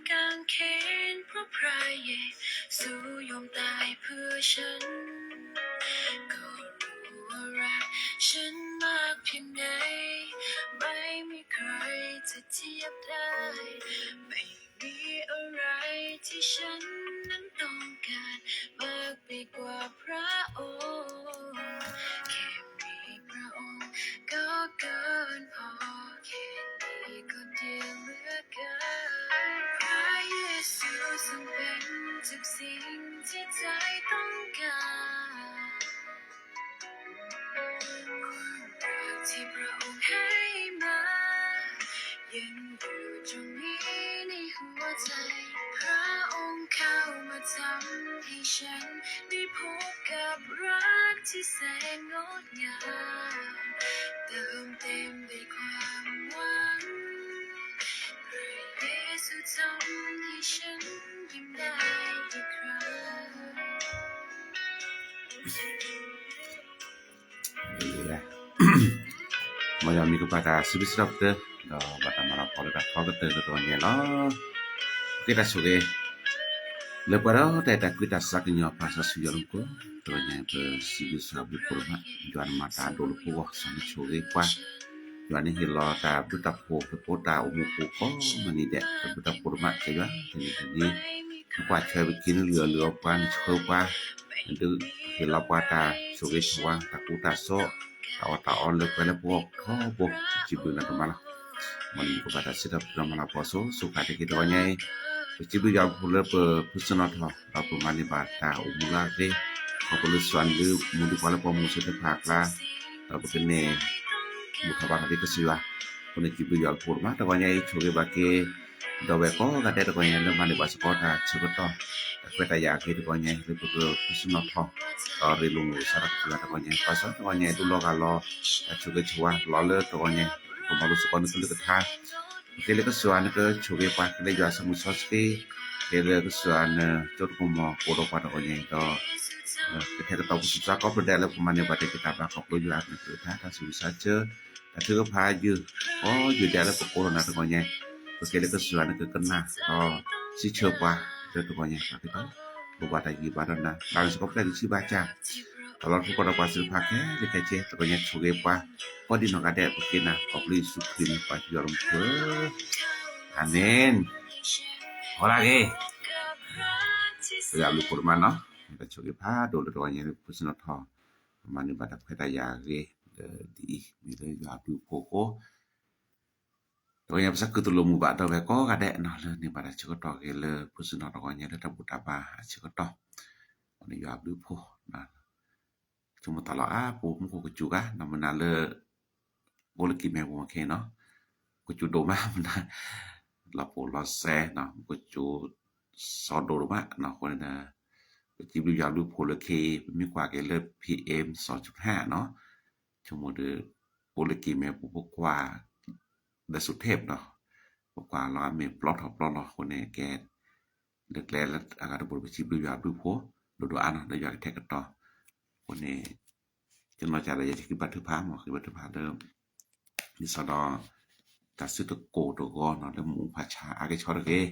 กางเขน เพราะพระเยซูยอมตายเพื่อฉัน ก็รู้ว่ารักฉันมากเพียงไหน ไม่มีใครจะเทียบได้ ไม่มีอะไรที่ฉันนั้นต้องการ มากไปกว่าพระองค์ แค่มีพระองค์ก็เกินพอ แค่นี้ก็ดีเหลือเกิน พระเยซูทรงเป็นทุกสิ่งที่ใจต้องการ ความรักที่พระองค์ให้มา ยังอยู่ตรงนี้ในหัวใจ พระองค์เข้ามาทำให้ฉันได้พบกับรักที่แสนงดงาม เติมเต็มด้วยความหวัง พระเยซูทำให้ฉันยิ้มได้อีกครั้ง မ်ယွၤမံၤကပၤတၢ်စံးဘျုးစံးထီၣ်ပတြၢၤ ဒီးဘၣ်တၢ်မၤလၤကပီၤလၢတၢ်ထီကတၢၢ်လၢတဂီၤညါလီၤ. က့ၤတၢ်ဆိၣ်ဂ့ၤ လၢပှၤဒီးတၢ်အဲၣ်တၢ်ကွံတၢ်သးကညီၤ ပၢ်စီဆှံယွၤလၢမူခိၣ် တဂီၤညါပစံးဘျုးစံးထီၣ်ဘျုးဖှိၣ်ဒိၣ်မး ယွၤန့ၣ်မၤတၢ်ဒိၣ်လၢပဂီၢ် စီၤန့ၣ်ဆိၣ်ဂ့ၤပှၤ ယွၤန့ၣ်ဟ့ၣ်လီၤတၢ်ဘျုးတၢ်ဖှိၣ်လၢပတၢ်အိၣ်မူပူၤကိးမုၢ်နံၤဒဲး တၢ်ဘျုးတၢ်ဖှိၣ်ဒိၣ်မးကစၢ်ယွၤ တနံၤတနံၤ နကွၢ်ထွဲပက့ၤနလုၢ်အီၣ်လုၢ်အီပှၤ နဆှၢပှၤ ဒုးဟ့ၣ်လီၤပှၤတၢ်ဆိၣ်ဂ့ၤဆိၣ်ဝါ တၢ်ကူတၢ်သိး တၢ်အီၣ်တၢ်အီလၢပှဲၤလၢပဂီၢ်ထီဘိ ပစံးဘျုးနၤဒိၣ်မးလီၤ. မ်နကဘၣ်တၢ်စံးထီၣ်ပတြၢၤမၤလၤကပီၤစိၤစိၤဃၣ်တက့ၢ်တဂီၤညါအံၤ ပစံးဘျုးယွၤဖှိၣ်လၢပဖုစနီၣ်ထီၣ် ဒီးပမၤန့ၢ်ဘၣ်တၢ်အိၣ်မူလၢအဂ့ၤ ခီဖျိလၢစှၤလၢမူဒံးပှၤလၢပှၤမူစ့ၢ်တဖၣ်အကျါ ဒီးပကန့ၢ် မူထီၣ်ဘၣ်ထီၣ်က့ၤကစၢ်ယွၤ အဃိန့ၣ်စံးဘျုးယွၤဖှိၣ်ဒိၣ်မး တဂီၤညါအံၤ ဆိၣ်ဂ့ၤဘၣ်က့ၤ ဒီးဝဲၢ်ကိးဂၤဒဲးတဂီၤညါလၢမၤန့ၢ်ဘၣ်စ့ၢ်ကီးတၢ်ဆၢကတီၢ် တၢ်ခွဲးတၢ်ယာ်အဂ့ၤတဂီၤညါ လၢပကဖုစနီၣ်ထီၣ် ဒီးရ့လိာ်မုာ်စၢ်တၢ်ကစၢ်ယွၤတဂီၤညါ ပၢ်စီတဂီၤညါအံၤ ဒုးလီၤဂာ်လီၤ တၢ်ဆိၣ်ဂ့ၤဆိၣ်ဝါလီၤလၢတဂီၤညါ ပမၤလိစ့ၢ်ကီးနကလုၢ်ကထါ ပက့ၤလၢကစၢ်ယွၤနကဆိၣ်ဂ့ၤပှၤ က့ၤလၢယွၤဆၢမုၢ်စီဆှံ က့ၤလၢကစၢ်ယွၤနကၠိတကမီၤ ကအိၣ်ဒီးပှၤတဂီၤညါအံၤဒီး ကထဲကတီၤပစံးပသးကိးဖျၢၣ်ဒဲးလၢပမၤန့ၢ်ဘၣ်တၢ်ဂံၢ်တၢ်ဘါ ခီဖျိယွၤအကလုၢ်ကထါ တၢ်ဆူးတၢ်ဆါ တၢ်ထုကဖၣ်ယုၢ် ကိးယုၢ်ဒဲးလၢပကိးထီၣ်နၤတဂီၤညါ ပက့ၤလၢကစၢ်ယွၤနကကနၣ် ဒီးစံးဆၢပှၤလၢတဂီၤညါ ပက့ၤဒီး ပဘၣ်တၢ်ယံာ်ဘၣ်ဒီးနၤ ဘၣ်မ့ၢ်စ့ၢ်ကီးပတၢ်ဂံၢ်ဆံးဘၣ်စၢ် တၢ်လီၤထူကီၢ်ဒီးပှၤသ့ၣ်တဖၣ်ခဲလၢာ်ခဲဆ့ တဂီၤညါဆိၣ်ဂ့ၤပှၤ ကိးဒံနီၢ်ဂၤဒဲး ပဃ့နၤ ခီဖျိယ့ၣ်ၡူးခရံာ်မ့ၢ်ပှၤကယီၤလၢမူခိၣ် အၤမ့ၣ် ဟီၣ်လၢအဂ့ၤ ပယွၤဘျုးဖှိၣ်ဒိၣ်မးနီၤ တၢ်ဆိၣ်ဂ့ၤဖးဒိၣ်လၢတဂီၤညါလၢဖုစနီၣ်ထီၣ် မၤန့ၢ်ဘၣ်တၢ်ခွဲးတၢ်ယာ်အဂ့ၤ လၢဒ်အံၤ မ့ၢ်လၢယွၤဘျုးဖှိၣ်အဃိ တဂီၤညါပစံးဘျုးသိၣ်လိမုာ်ဘၣ်ဒီးဝဲၢ်ကိးဂၤဒဲးနီၤ လၢန့ၢ်ဘၣ်တၢ်ဆၢကတီၢ်ဂ့ၤလၢဖုစနီၣ်တဂီၤညါလၢတၢ်ဘူၣ်တၢ်ဘါအဆၢကတီၢ် အဃိန့ၣ်ယွၤဘျုးဖှိၣ် ဆိကမိၣ်သးလီၤအါ ပမူခိၣ်ကစူၤဂၤ နီၢ်မနုၤလၢ အိၣ်လၢကံၢ်မဲပူၤခဲအံၤနီၤ ကစူၤဒိၣ်မးမနုၤ လီၤပူၤလီၤစဲနီၤ ကစူၤစီဒိၣ်ဒိၣ်မးနီၤ အဃိန့ၣ် ပစံးဘျုးယွၤဘျုးဖှိၣ်လၢခဲအံၤ ပမ့ၢ်ကွၢ်က့ၤလၢ PM စီၤဆူၣ်ဟါနီၤ ဆိကမိၣ်ဒီး အိၣ်လၢကံၢ်မဲပူၤ ပကွၢ် ဒီးဆူၣ်ထဲပနီၤ ပကွၢ်လီၤအမ့ၢ်ပျီထီၣ်ပျီလီၤအဃိန့ၣ် ကဲ လၢကျဲလၢအဂၤတဘိဒီး ပစံးဘျုးယွၤဘျုးဖှိၣ် ဒိၣ်ဒိၣ်အါနီၤ လၢယွၤကထဲကတီၤ အဃိန့ၣ် ကနီၢ်ကၢ်ဒီးယဲယကဘၣ်ထုကဖၣ်မး ကဘၣ်ထုကဖၣ်လၢ ဒ်သိးဒီး တၢ်စုတကိၢ်တဂီၤနီၤ လၢမူးဖးဆါအါကဲဆီတဂ့ၤ ဒ်သိး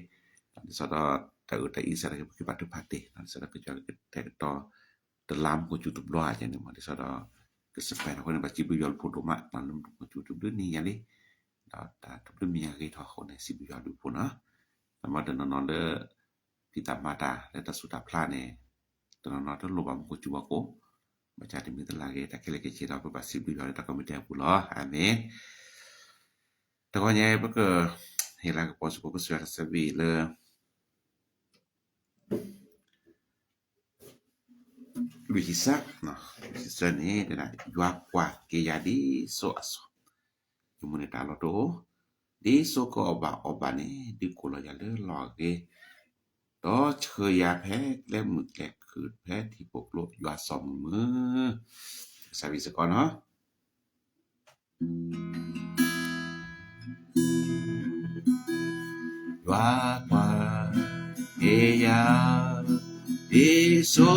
ဒီး တၢ်အုးတၢ်အံၤစၢ်တဂ့ၤ ပကဘၣ်ထုကဖၣ်တ့ၢ် ဒ်သိးဒီးကယွၤကထဲကတီၤ တလါမူခိၣ်စူၤတဘျီဧါန့ၣ်မး ဒ်သိးဒီး ကစပယ်ထီၣ်အဃိန့ၣ် ပစံးဘျုးယွၤဘျုးဖှိၣ်ဒိၣ်မး လၢမူခိၣ်စူၤတဘျုးနံၣ်ညါလံ ဒီးတၢ်တဘျုးမံၤညါဂ့ၤထီၣ်အဃိန့ၣ် စံးဘျုးယွၤဘျုးဖှိၣ်နီၤ ဒီးမ့ၢ်တနီၤနီၤလၢ ဖံးတၢ်မၤတၢ်လၢတၢ်ဆူးတၢ်ဖျါန့ၣ် တနီၤနီၤတလိၣ်ဘၣ်မူခိၣ်စူၤဘၣ်ကိး ဘၣ်ဆၣ်တမံၤတလၢ်ဂ့ၤ တၢ်ခဲလၢာ်ခဲဆ့ဒီး ပဘၣ်စံးဘျုးယွၤလၢတၢ်ကိးမံၤဒဲးအပူၤလီၤ အၤမ့ၣ် တဂီၤညါပက ဟ့ၣ်လၤကပီၤစ့ၢ်ကီးကစၢ်ယွၤတၢ်သဘျ့လၢ လွံၢ်ဆံသၢ လွံၢ်ဆံသၢန့ၣ် တဲဒၣ် ယွၤကွၢ်က့ၤယၤဒ်စိအစီၤ ယမိၢ်န့ၣ်တၢ်လီၢ်တအိၣ် ဒ်စိကအီၣ်ဘၣ်အီဘၣ်န့ၣ် ဒုးကိၢ်လီၤယၤလၢလီၢ်အဂ့ၤ ဒီးဆှၢယၤဖဲကျဲမုၢ်ကျဲခုၣ်ဖဲထံပိာ်ကျိယွၤစီၤမုၢ်မုၢ် ကစၢ်ဘံၣ်စ့ၢ်ကီးနီၤ ယွၤကွၢ်က့ၤယၤ ဒ်စိ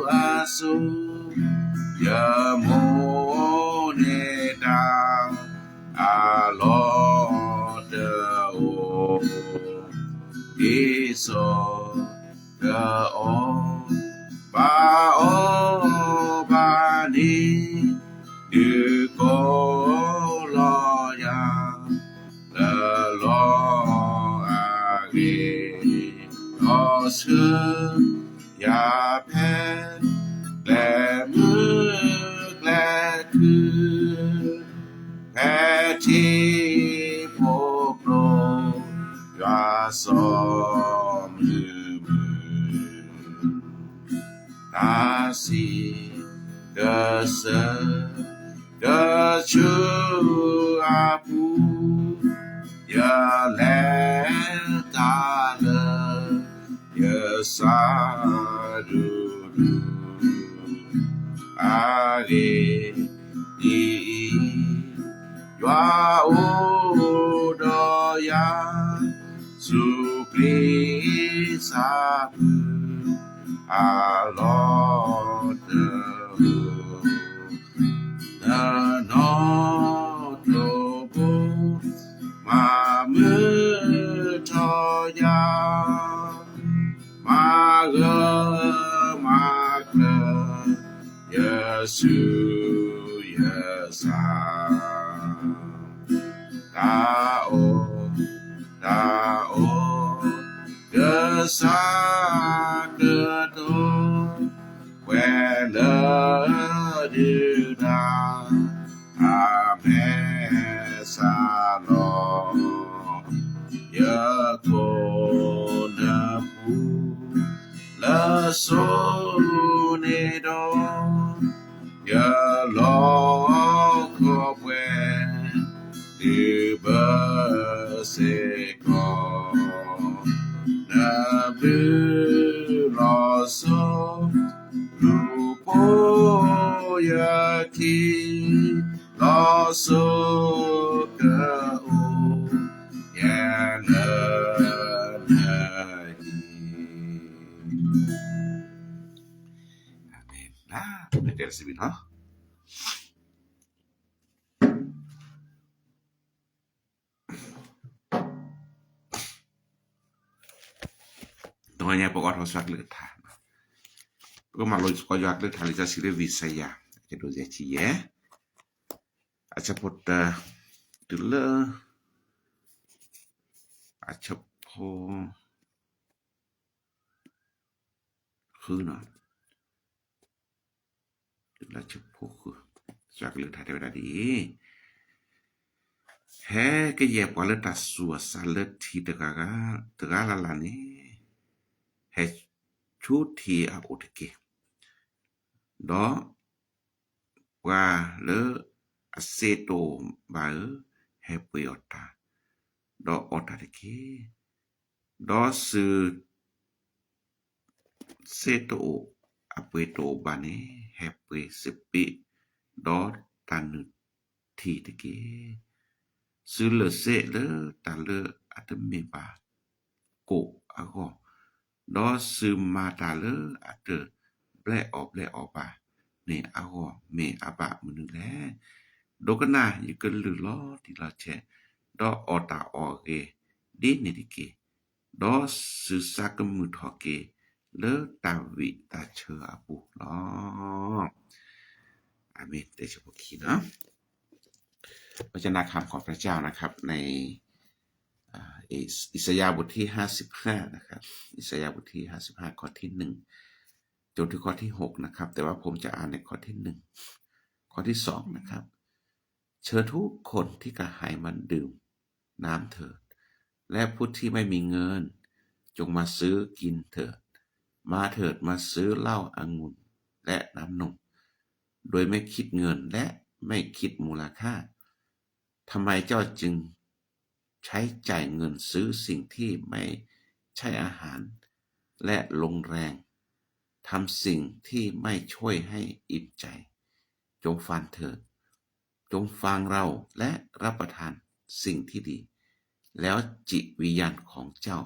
အစိၤ ယမိၢ်န့ၣ်တၢ်အလီၢ်တအိၣ် က့ၤစိာ်ကအီၤ, ဘၣ်အီၤဘၣ်န့ၣ် ဒုးကိးလီၤယၤ လၢလီၤအဂ့ၤ, ဒီးဆှၢယၤဖဲ ကျဲမုၢ်ကျဲခု ဖဲထံဖိကျိ ယွၤစီၤမုၢ်မုၢ်, တၢ်စံးကစၢ် ကဆူအပူၤ, ယလဲၤတၢ်လၢ ယစၢ်ဒူဒူ အဂ့ၢ်ဒ်အံၤ, ယွၤအိၣ်ဒီးယၤ ဆူပျံၤစၢ်မုၢ်အလီၢ်တအိၣ်, နနီၣ်ထီၣ်ဘိ မၤမုာ်ထီၣ်ယၤ မၤဂၢၢ်မၤကျၢၤ ယဆူယစၢ်, တၢ်အီၣ်တၢ်အီ ကစၢ်ကတီၢ် ပှဲၤလၢဒုၣ်ဒါ အမဲာ်ဆှးလီၤ, ယခိၣ်နၢ်ပူၤ လၢစိၤန့ၣ်ဒီး ယလီၢ်ခီပှဲၤ ဒုးဘၢစ့ၢ်ကီး နဘျုးလီၤစိၤ လူၤပိာ်ယခံ လီၤစိၤကအိၣ် ယဲလၢနဟံၣ်. အၤမ့ၣ်, လၢတဲလၢစံးဘံၣ်နီၤ တနံၤအံၤ ပကအိးထီၣ်ကစၢ်ကလုၢ်ကထါ, ပကမၤလိသကိးယွၤကလုၢ်ကထါလံာ်စီဆှံလၢ ဝံယၡါယၤ အဆၢဒိၣ်ယဲၢ်ဆံယဲၢ်, အဆၢဖိတၢ, တုၤလၢ အဆၢဖိ ဃုနီၤ, တုၤလၢအဆၢဖိဃု, ကစၢ်ကလုၢ်ကထါတဲဝဲဒၣ်ဒ်အံၤ, ဟဲကယဲၢ်ပှၤလၢတၢ်ဆူးတၢ်ဆါလၢထံတဂၤဂၤ, ဟဲဆူထံအအိၣ်တက့ၢ်. ဒီး ပှၤလၢအစ့တအိၣ်ဘၣ်ဧၢ, ဟဲပှ့ၤအီၣ်တၢ်, ဒီးအီၣ်တၢ်တက့ၢ်. ဒီးစု စ့တအိၣ်အပှ့ၤတအိၣ်ဘၣ်န့ၣ် ဟဲပှ့ၤစပံး, ဒီးတၢ်နုၢ်ထံတက့ၢ်. စုလၢာ်စ့လၢတၢ်လၢအတမ့ၢ်ဘၣ် ကိၣ်အဂီၢ်, ဒီးစုမၤတၢ်လၢအတဘျဲးအီၣ်ဘျဲးအီဘၣ်န့ၣ်အဂီၢ် မ့ၢ်အဘၣ်မနုၤလဲၣ်. ဒိကနၣ်ယကလုၢ်လီၤတံၢ်လီၤဆဲး, ဒီးအီၣ်တၢ်အီၣ်အဂ့ၤဒ်န့ၣ်တက့ၢ်. ဒီးစုစၢ်ကမုာ်ထီၣ်က့ၤ လၢတၢ်ဝံၣ်တၢ်ဆၢအပူၤလီၤ. အၤမ့ၣ်, တဲဆၢဖိခံနီၤ. พระเจ้านะคำของพระเจ้านะครับ ใน อ่า อิส- อิสยาห์บทที่ห้าสิบห้านะครับ อิสยาห์บทที่ห้าสิบห้า ข้อที่หนึ่ง จนถึงข้อที่หกนะครับ แต่ว่าผมจะอ่านในข้อที่หนึ่ง ข้อที่สองนะครับ เชิญทุกคนที่กระหายมาดื่มน้ำเถิด และผู้ที่ไม่มีเงิน จงมาซื้อกินเถิด มาเถิด มาซื้อเหล้าองุ่นและน้ำนม โดยไม่คิดเงินและไม่คิดมูลค่า ทำไมเจ้าจึงใช้จ่ายเงินซื้อสิ่งที่ไม่ใช่อาหาร และลงแรงทำสิ่งที่ไม่ช่วยให้อิ่มใจ จงฟังเถิด จงฟังเราและรับประทานสิ่งที่ดี แล้วจิตวิญญาณของเจ้า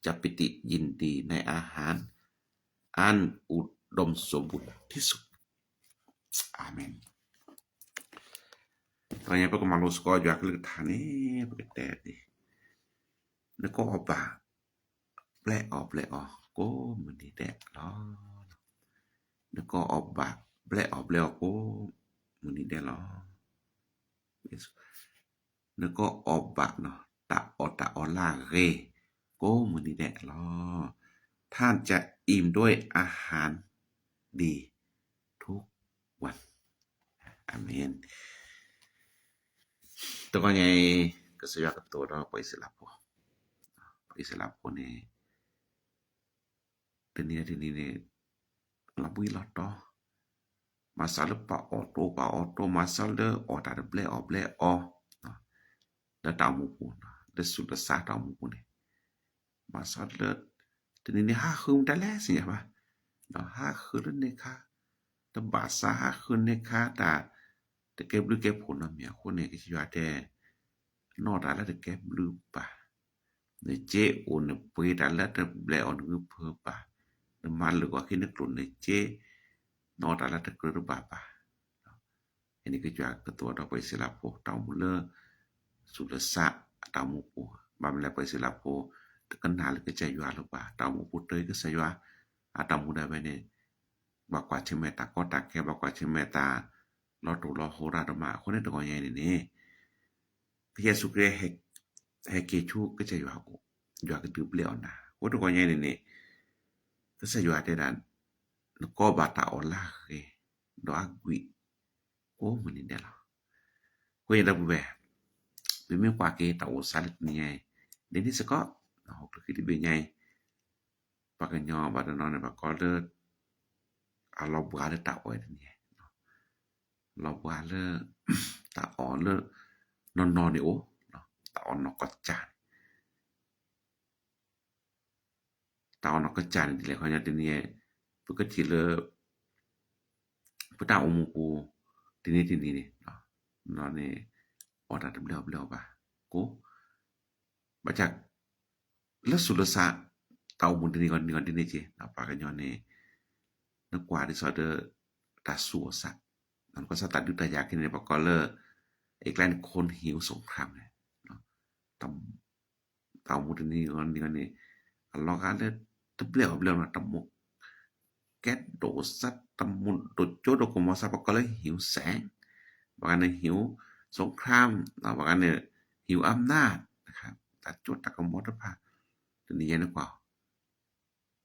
จะปิติยินดีในอาหารอันอุดมสมบูรณ์ที่สุด อาเมน. တနံၤအံၤ ပကမၤလိသကိးယွၤကလုၢ်ကထါန့ၣ် ပကတဲဒ်အံၤ, နကအီၣ်ဘၣ် နကအီၣ်ဘၣ်ဘျဲၣ်အီၣ်ဘျဲၣ်အီၤကိးမုၢ်နံၤဒဲးလီၤ. နကအီၣ်ဘၣ်ဘျဲၣ်အီၣ်ဘျဲၣ်အီၤကိးမုၢ်နံၤဒဲးလီၤ. နကအီၣ်ဘၣ် တၢ်အီၣ်တၢ်အီလၢအဂ့ၤ ကိးမုၢ်နံၤဒဲးလီၤ. ထၢၣ်ကအံၤဒွဲၣ်အဟၣ်ဒံးထူဝၣ်. အၤမ့ၣ်. တဂီၤညါအံၤ ကစၢ်ယွၤကတိၤဒီးပှၤအံၣ်စရ့လးဖိ, ပှၤအံၣ်စရ့လးဖိန့ၣ် တနံၤတနံၤန့ၣ် လီၤဘှံးလီၤတီၤ, မၤစၢၤလၢပှၤအီၣ်တိၢ်ပှၤအီၣ်တိၢ်, မၤစၢၤလၢအီၣ်တၢ်တဘျဲၣ်အီၣ်ဘျဲၣ်အီၤ, လၢတၢ်အိၣ်မူပူၤ, လၢဆူးလၢစှၤတၢ်အိၣ်မူပူၤန့ၣ်, မၤစၢၤလၢ တနံၤန့ၣ်ဟးဃုမတၤလဲၣ်သ့ၣ်ညါဘၣ်, ဟးဃုလၢန့ၣ်ခါ, တဘၣ်ဆါဟးဃုန့ၣ်ခါတၢ် တကဲဘျုးကဲဖှိၣ်နီတမံၤအဃိန့ၣ် ကစၢ်ယွၤတဲ နီၢ်တၢ်လၢတကဲဘျုးဘၣ်, နစ့အိၣ်နပှ့ၤတၢ်လၢတဘျဲၣ်အီၣ်နဂုၢ်ဖၢဘၣ်, နမၤလၢာ်ကွၢ်က့ၤနကျိၣ်နစ့, နီၢ်တၢ်လၢတကြၢးတဘၣ်ဘၣ်. အန့ၣ်ကစၢ်ယွၤကတိၤဒီးပှၤအံၣ်စရ့လးဖိ တၢ်အိၣ်မူလၢ ဆူးလၢစှၤအတၢ်အိၣ်မူပူၤ, ဘၣ်မနုၤလဲၣ်ပှၤအံၣ်စရ့လးဖိ တကနၣ်လၢကစၢ်ယွၤလၢၤဘၣ်, တၢ်အိၣ်မူပူၤတၢ်အံၤကစၢ်ယွၤ အတၢ်အိၣ်မူဒၣ်ဝဲန့ၣ် ဘၣ်ကွၢ်ဆၢၣ်မဲာ်တၢ်ကီတၢ်ခဲ, ဘၣ်ကွၢ်ဆၢၣ်မဲာ်တၢ်လီၤတိၢ်လီၤဟိရၤဒိၣ်မး, အဃိန့ၣ်တဂီၤညါအံၤန့ၣ်န့ၣ် ကစၢ်ယ့ၣ်ၡူးခရံာ် ဟဲက့ၤဆူကစၢ်ယွၤအအိၣ်, ယွၤကဒုးဘျဲၣ်အီၤနၤ, အဃိတဂီၤညါအံၤန့ၣ်န့ၣ် ကစၢ်ယွၤတဲဒၣ် နကအီၣ်ဘၣ်တၢ်အီၣ်လၢအဂ့ၤ ဒီးအကွံာ် ကိးမုၢ်နံၤဒဲးလီၤ. အဃိန့ၣ်ဒီပုၢ်ဝဲၢ်, ပမ့ၢ်ကွၢ်က့ၤတၢ်အိၣ်သးလၢတနံၤညါအံၤ, ဒ်န့ၣ်စ့ၢ်ကီး ဟီၣ်ခိၣ်ချၢခံတဘ့ၣ်ညါအံၤ, ပှၤကညီဘၣ်တနီၤန့ၣ် ပှၤကိးလၢ အလီၤဘှါလၢတၢ်အီၣ်တနံၤညါ, လီၤဘှါလၢ တၢ်အီၣ်လၢ နီၢ်နီၢ်န့ၣ်အိၣ်, တၢ်အီၣ်နီၢ်ကီၢ်စၢ်န့ၣ် တၢ်အီၣ်နီၢ်ကီၢ်စၢ်န့ၣ်ဒ်လဲၣ်ခီညါတနံၤ, ပကထံၣ်လၢ ပတၢ်အိၣ်မူပူၤ တနံၤတနံၤန့ၣ်, န့ၣ် အီၣ်တၢ်တဘျဲၣ်အီၣ်ဘျဲၣ်အီၤဘၣ်, ကိး ဘၣ်ဆၣ် လၢဆူးလၢစှၤ တၢ်အိၣ်မူတနံၤဂီၢ်တနံၤဂီၢ်ဒ်န့ၣ်က့ၤ ပှၤကညီန့ၣ် နကွၢ်ဒ်သိးဒီး တၢ်ဆူးအီၣ်စး, နကွၢ်စးတၢ်ဒုးတၢ်ယၤခဲန့ၣ် ပှၤကိးလၢ အကျါန့ၣ် คนหิวสงครามန့ၣ် တၢ်အိၣ်မူတနံၤဂီၢ်တနံၤဂီၢ်န့ၣ် အလီၤဂာ်လၢတဘျဲၣ်အီၣ်ဘျဲၣ်အီၤ တၢ်မိၣ် ကဲဒိၣ်စး တၢ်မိၣ်ဒိၣ်ကၠိဒိၣ်ကမီၤစး ပှၤကိးလၢ หิวแสง, ပှၤဂၤန့ၣ် หิวสงคราม, ပှၤဂၤန့ၣ် หิวอำนาจ, တၢ်ကၠိတၢ်ကမီၤတဖၣ် တနံၤညါန့ၣ်ကွၢ်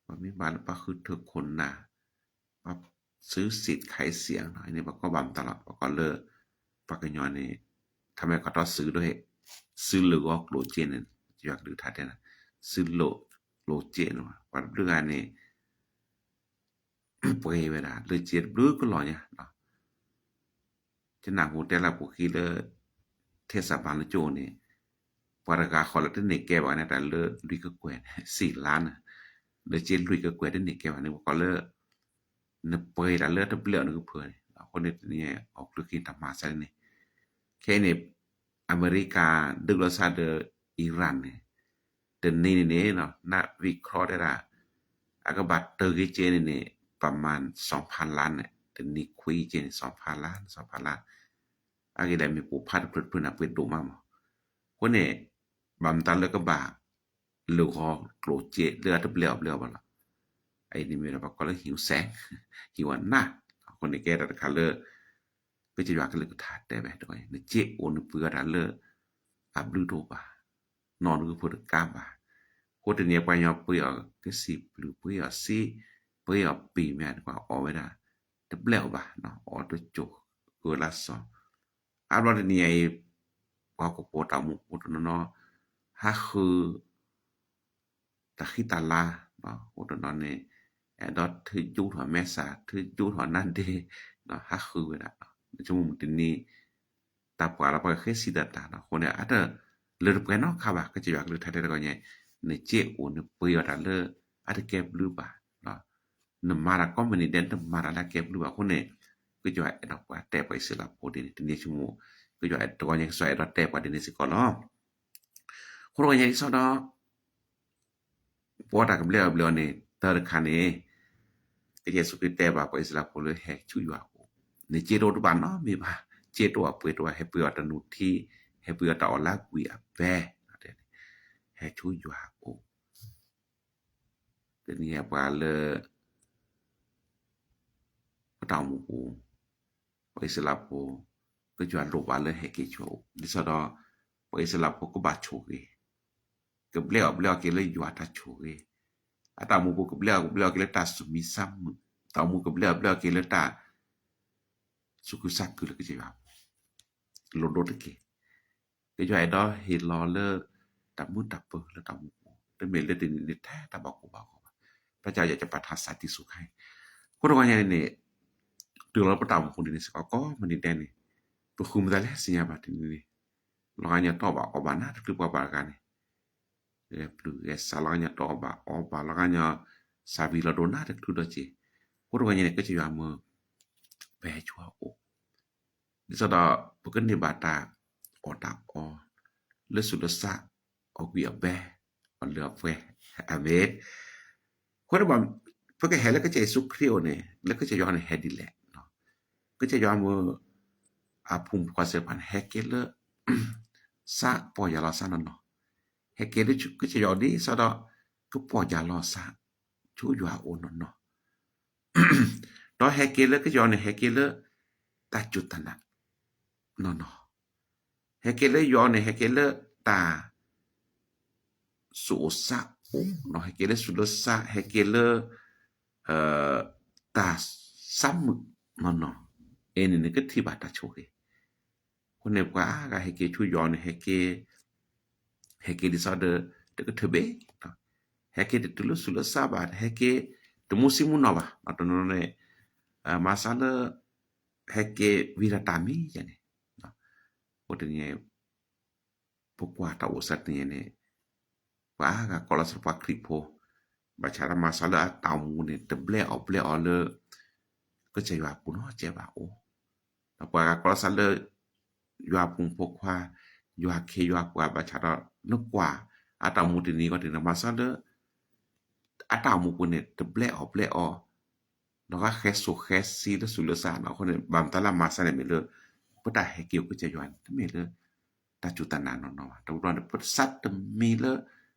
ပှၤမ့ၢ်ဘၣ်လၢပှၤဃုထၢခိၣ်နၢ် ပှၤစုစ့ၣ်ခးစ့ၣ်နီၤ အန့ၣ် ပှၤကိးဘၣ်မတၤလီၤ ပှၤကိးလၢ ပှၤကညီန့ၣ် ထီၣ်မဲာ်ခီထီၣ်စုဒိၣ်ဟ့ၣ် စုလိာ်ဂီၤကျိၣ်စ့န့ၣ် ယွၤကလုၢ်ကထါတဲနၤ စုလိာ်ကျိၣ်စ့န့ၣ် ပှၤတဘျုးဂၤန့ၣ် ပှဲၤဝဲဒၣ် လၢစ့တဘျုးကလီၤညါ ယနၢ်ဟူတဲလၢပူၤဃံလၢ ထ့ၣ်စးဘၣ်လၢကၠိန့ၣ် ပှၤတဂၤဃီလၢတန့ၢ်ကဲဘၣ်န့ၣ် တၢ်လၢလွံၢ်ကကွဲၢ် စံၣ်လါန့ၣ် လၢစ့လွံၢ်ကကွဲၢ်တန့ၢ်ကဲဘၣ်န့ၣ် ပှၤကိးလၢ နပှဲၤတၢ်လၢတဘျဲၣ်အီၤနကဖၢန့ၣ် အဃိန့ၣ်တနံၤအီၣ်ကျၢၢ်က့ၤတၢ်မၤစၢ်န့ၣ် ခဲအံၤန့ၣ် အမဲရကၤဒုးလီၤစၢ်ဒီး Iran န့ၣ် တနံၤန့ၣ်န့ၣ် နဝံၣ်ခီတဲဒၣ် အကဘၣ်တၢၢ်ဂ့ၤကဲန့ၣ်န့ၣ် ပမၤ စီၤဖါလါန့ၣ် တနံၤခွံကဲန့ၣ် စီၤဖါလါ စီၤဖါလါ အဂ့ၢ်ဒ်အံၤ မ့ၢ်ပိာ်ဖးတဖျၢၣ်တဖျၢၣ်န့ၣ် ပှ့ၤဒိၣ်မးမး အဃိန့ၣ် ဘၣ်မတၤလၢကဘၣ် လၢဂီၤကျိၣ်စ့လၢအတဘျဲၣ်အီၣ်ဘျဲၣ်အီၤဘၣ်လီၤ. အအံၤန့ၣ်မ့ၢ်ဒီးပှၤကိးလၢ หิวแสง หิวอำนาจ အဃိန့ၣ်ကဲတၢ်တခါလၢ ကစၢ်ယွၤကလုၢ်ကထါတဲဝဲ နစ့အိၣ်နပှ့ၤအီၤတၢ်လၢ အဘျုးတအိၣ်ဘၣ်, နီၢ်နကဖၢတကါဘၣ်. အဃိတနံၤပှၤကညီပှ့ၤအီၤကစံာ်ပျုၢ် ပှ့ၤအီၤစ့ ပှ့ၤအီၤပံာ်မ့ၢ်န့ၣ် ပှၤအီၣ်ဝဲဒၣ် တဘျဲၣ်အီၤဘၣ်, အီၣ်တစိၢ်ကလါစီၤ အါဘျီတနံၤအံၤ ပှၤဟီၣ်ခိၣ်ဖိတၢ်အိၣ်မူအိၣ်တနီၤနီၤ ဟးဃု တၢ်ဃံတၢ်လၤ အိၣ်တနီၤန့ၣ် အဲၣ်ဒိးထုးယူထီၣ်မဲစၢ် ထုးယူထီၣ်နါဒ့ ဟးဃုဝဲဒၣ် ဆိကမိၣ်တနံၤ တၢ်ပှၢ်လၢပှၤကဃ့စံးတၢ်တၢ်နီၤ အဃိန့ၣ် အတလၢတပှဲၤနီတခါဘၣ် ကစၢ်ယွၤကလုၢ်ကထါတဲတဂီၢ်ညါ နစ့အိၣ်နပှ့ၤအီၤတၢ်လၢ အတကဲဘျုးဘၣ် နမၤတၢ်ကိးမုၢ်နံၤဒဲး နတမၤတၢ်လၢအကဲဘျုးဘၣ်အဃိန့ၣ် ကစၢ်ယွၤအဲၣ်ဒိးပှၤတဲပှၤအံၣ်စရ့လးဖိဒ်န့ၣ် တနံၤဆိကမိၣ် ကစၢ်ယွၤတဂီၢ်ညါကစၢ်ယွၤအဲၣ်ဒိးတဲပှၤဒ်န့ၣ်စ့ၢ်ကီးလီၤ. အဃိတဂီၢ်ညါကစီဒီး ပှၤတၢ်ကဘျဲၣ်အီၤဘျဲၣ်အီၤန့ၣ် တၢ်တခါန့ၣ် ကစၢ်ယ့ၣ်ၡူးခရံာ်တဲဘၣ်ပှၤအံၣ်စရ့လးဖိလၢ ဟဲဆူယွၤအအိၣ်, နစ့တအိၣ်တဘၣ်နီတမံၤဘၣ်, စ့တအိၣ်အပှ့ၤတအိၣ် ဟဲပှ့ၤအီၤတနူထံ, ဟဲပှ့ၤအီၤတၢ်အီၣ်လၢအကွံာ်အဘဲ, ဟဲဆူယွၤအအိၣ် တနံၤအံၤပှၤလၢ ပတၢ်အိၣ်မူပူၤ ပှၤအံၣ်စရ့လးဖိ ကစၢ်ယွၤလိၣ်ဘၣ်လၢဟဲက့ၤဆူအအိၣ် ဒ်သိးဒီး ပှၤအံၣ်စရ့လးဖိကဘၣ်ဆိၣ်ဂ့ၤ, ကဘျဲးအီၣ်ဘျဲးအီက့ၤလၢယွၤတၢ်ဆိၣ်ဂ့ၤ, အတၢ်အိၣ်မူပူၤကဘျဲးအီၣ်ကဘျဲးအီက့ၤလၢတၢ်သူၣ်မံသးမုာ်, တၢ်အိၣ်မူကဘျဲးအီၣ်ဘျဲးအီက့ၤလၢတၢ် သူၣ်ခုသးခုလၢကစၢ်ယွၤအပူၤ လိၣ်ဒိတက့ၢ်. ကစၢ်ယွၤအဲၣ်ဒိးဟ့ၣ်လီၤလၢ တၢ်မုာ်တၢ်ပၢၤလၢတၢ်အိၣ်မူပူၤ တမ့ၢ်လၢတနံၤန့ၣ်ထဲတၢ်ဘၣ်ကိၢ်ဘၣ်ဂီၤဘၣ်. ဘၣ်ဆၣ်ယကပာ်ထီၣ်စၢ်တံၢ်စူၤခါအံၤ အဃိတဂီၢ်ညါန့ၣ်န့ၣ် တုၤလီၤလၢပတၢ်အိၣ်မူပူၤန့ၣ်န့ၣ် စ့ၢ်ကီးကိးမုၢ်နံၤဒဲးန့ၣ် ပဃုမတၤလဲၣ်သ့ၣ်ညါဘၣ်တနံၤန့ၣ် လီၤဂာ်ညီတီၢ်ဘၣ်အီၣ်ဘၣ်နၤတချုးပှၤဘၣ်တဂၤန့ၣ် ဂဲၤပျုၢ်ဂဲၤဆးလီၤဂာ်ညီတီၢ်ဘၣ်အီၣ်ဘၣ်လီၤဂာ်ညီ စၢ်ဝံၤလီၤဒိၣ်နၤတချုးဒီးက့ၤ အဃိတဂီၢ်ညါန့ၣ် ကစၢ်ယွၤမၢ ပဟဲဆူအအိၣ် ဒ်သိးဒီး ပကန့ၢ်ဘၣ်တၢ်အီၣ်တၢ်အီ လၢသူၣ်လၢသး အီၣ်ကွံာ်အီၣ်ဘဲ အီၣ်လၢအပှဲၤ အၤမ့ၣ် အဃိန့ၣ် ပကဟဲလၢကစၢ်ယ့ၣ်ၡူးခရံာ်အအိၣ်န့ၣ် လၢကစၢ်ယွၤန့ၣ်ဟဲဒ်လဲၣ် ကစၢ်ယွၤမၢ အဖိမုၣ်ဖိခွါသ့ၣ်တဖၣ်န့ၣ် ဟဲက့ၤလၢ သးပီၢ်ယၢ်လီၤသးနီၢ်နီၢ်, ဟဲက့ၤလၢကစၢ်ယွၤဒ်သိးဒီး ကပီၢ်ယၢ်လီၤသး ဆူယွၤအအိၣ်နီၢ်နီၢ် ဒီးဟဲက့ၤလၢကစၢ်ယွၤန့ၣ် ဟဲက့ၤလၢ တၢ်စူၢ်တၢ်နာ် နီၢ်နီၢ်, ဟဲက့ၤလၢယွၤန့ၣ် ဟဲက့ၤလၢတၢ် သူၣ်အိၣ်သးအိၣ်, ဟဲက့ၤလၢသူၣ်လၢသး ဟဲက့ၤလၢ တၢ်သးမုာ်နီၢ်နီၢ်, အန့ၣ်န့ၣ်ကထံၣ်ဘၣ်တၢ်ဆိၣ်ဂ့ၤ, အဃိန့ၣ်ပှၤအါဂၤဟဲက့ၤဆူယွၤန့ၣ် ဟဲက့ၤ ဟဲက့ၤဒ်သိးဒီး တကထၢၣ်ဘ့ၣ်, ဟဲက့ၤတတုၤလၢသူၣ်လၢသးဘၣ်, ဟဲက့ၤတမူသံမူနီၢ်ဘၣ်, တနီၤန့ၣ် မၤသးလၢ ဟဲက့ၤဝံၤဒီးတၢ်မံယဲန့ၣ်, အဃိတနံၤ ပကွၢ်တၢ်အိၣ်သးတနံၤန့ၣ် ပှၤအါဂၤကိးလီၤသးလၢပှၤခရံာ်ဖိ, ဘၣ်ဆၣ်ဒီးမၤသးလၢအတၢ်အိၣ်မူန့ၣ် တဘျဲးအီၣ်ဘျဲးအီလၢ ကစၢ်ယွၤအပူၤနီတစဲးဘၣ်အိၣ်, ဒီးပှၤဂၤကိးလီၤသးလၢ ယွၤဖိမုၣ်ဖိခွါ, ယွၤခ့ယွၤပှၤ ဘၣ်ဆၣ်ဒီး နကွၢ်အတၢ်အိၣ်မူတနံၤဂီၢ်တနံၤ မၤသးလၢ အတၢ်အိၣ်မူပူၤန့ၣ် တဘျဲးအီၣ်ဘျဲးအီ ဒီးဃဲစိာ်ဃဲဆံလၢသူၣ်လၢသးနီၤ, အဃိန့ၣ် ဘၣ်မတၤလၢမၤသးန့ၣ်မ့ၢ်လၢ ပတၢ်ဟဲက့ၤအိၣ်ကစၢ်ယွၤန့ၣ် တမ့ၢ်လၢ တၢ်စူၢ်တၢ်နာ်နီၢ်နီၢ်ဘၣ်, တဘျီန့ၣ်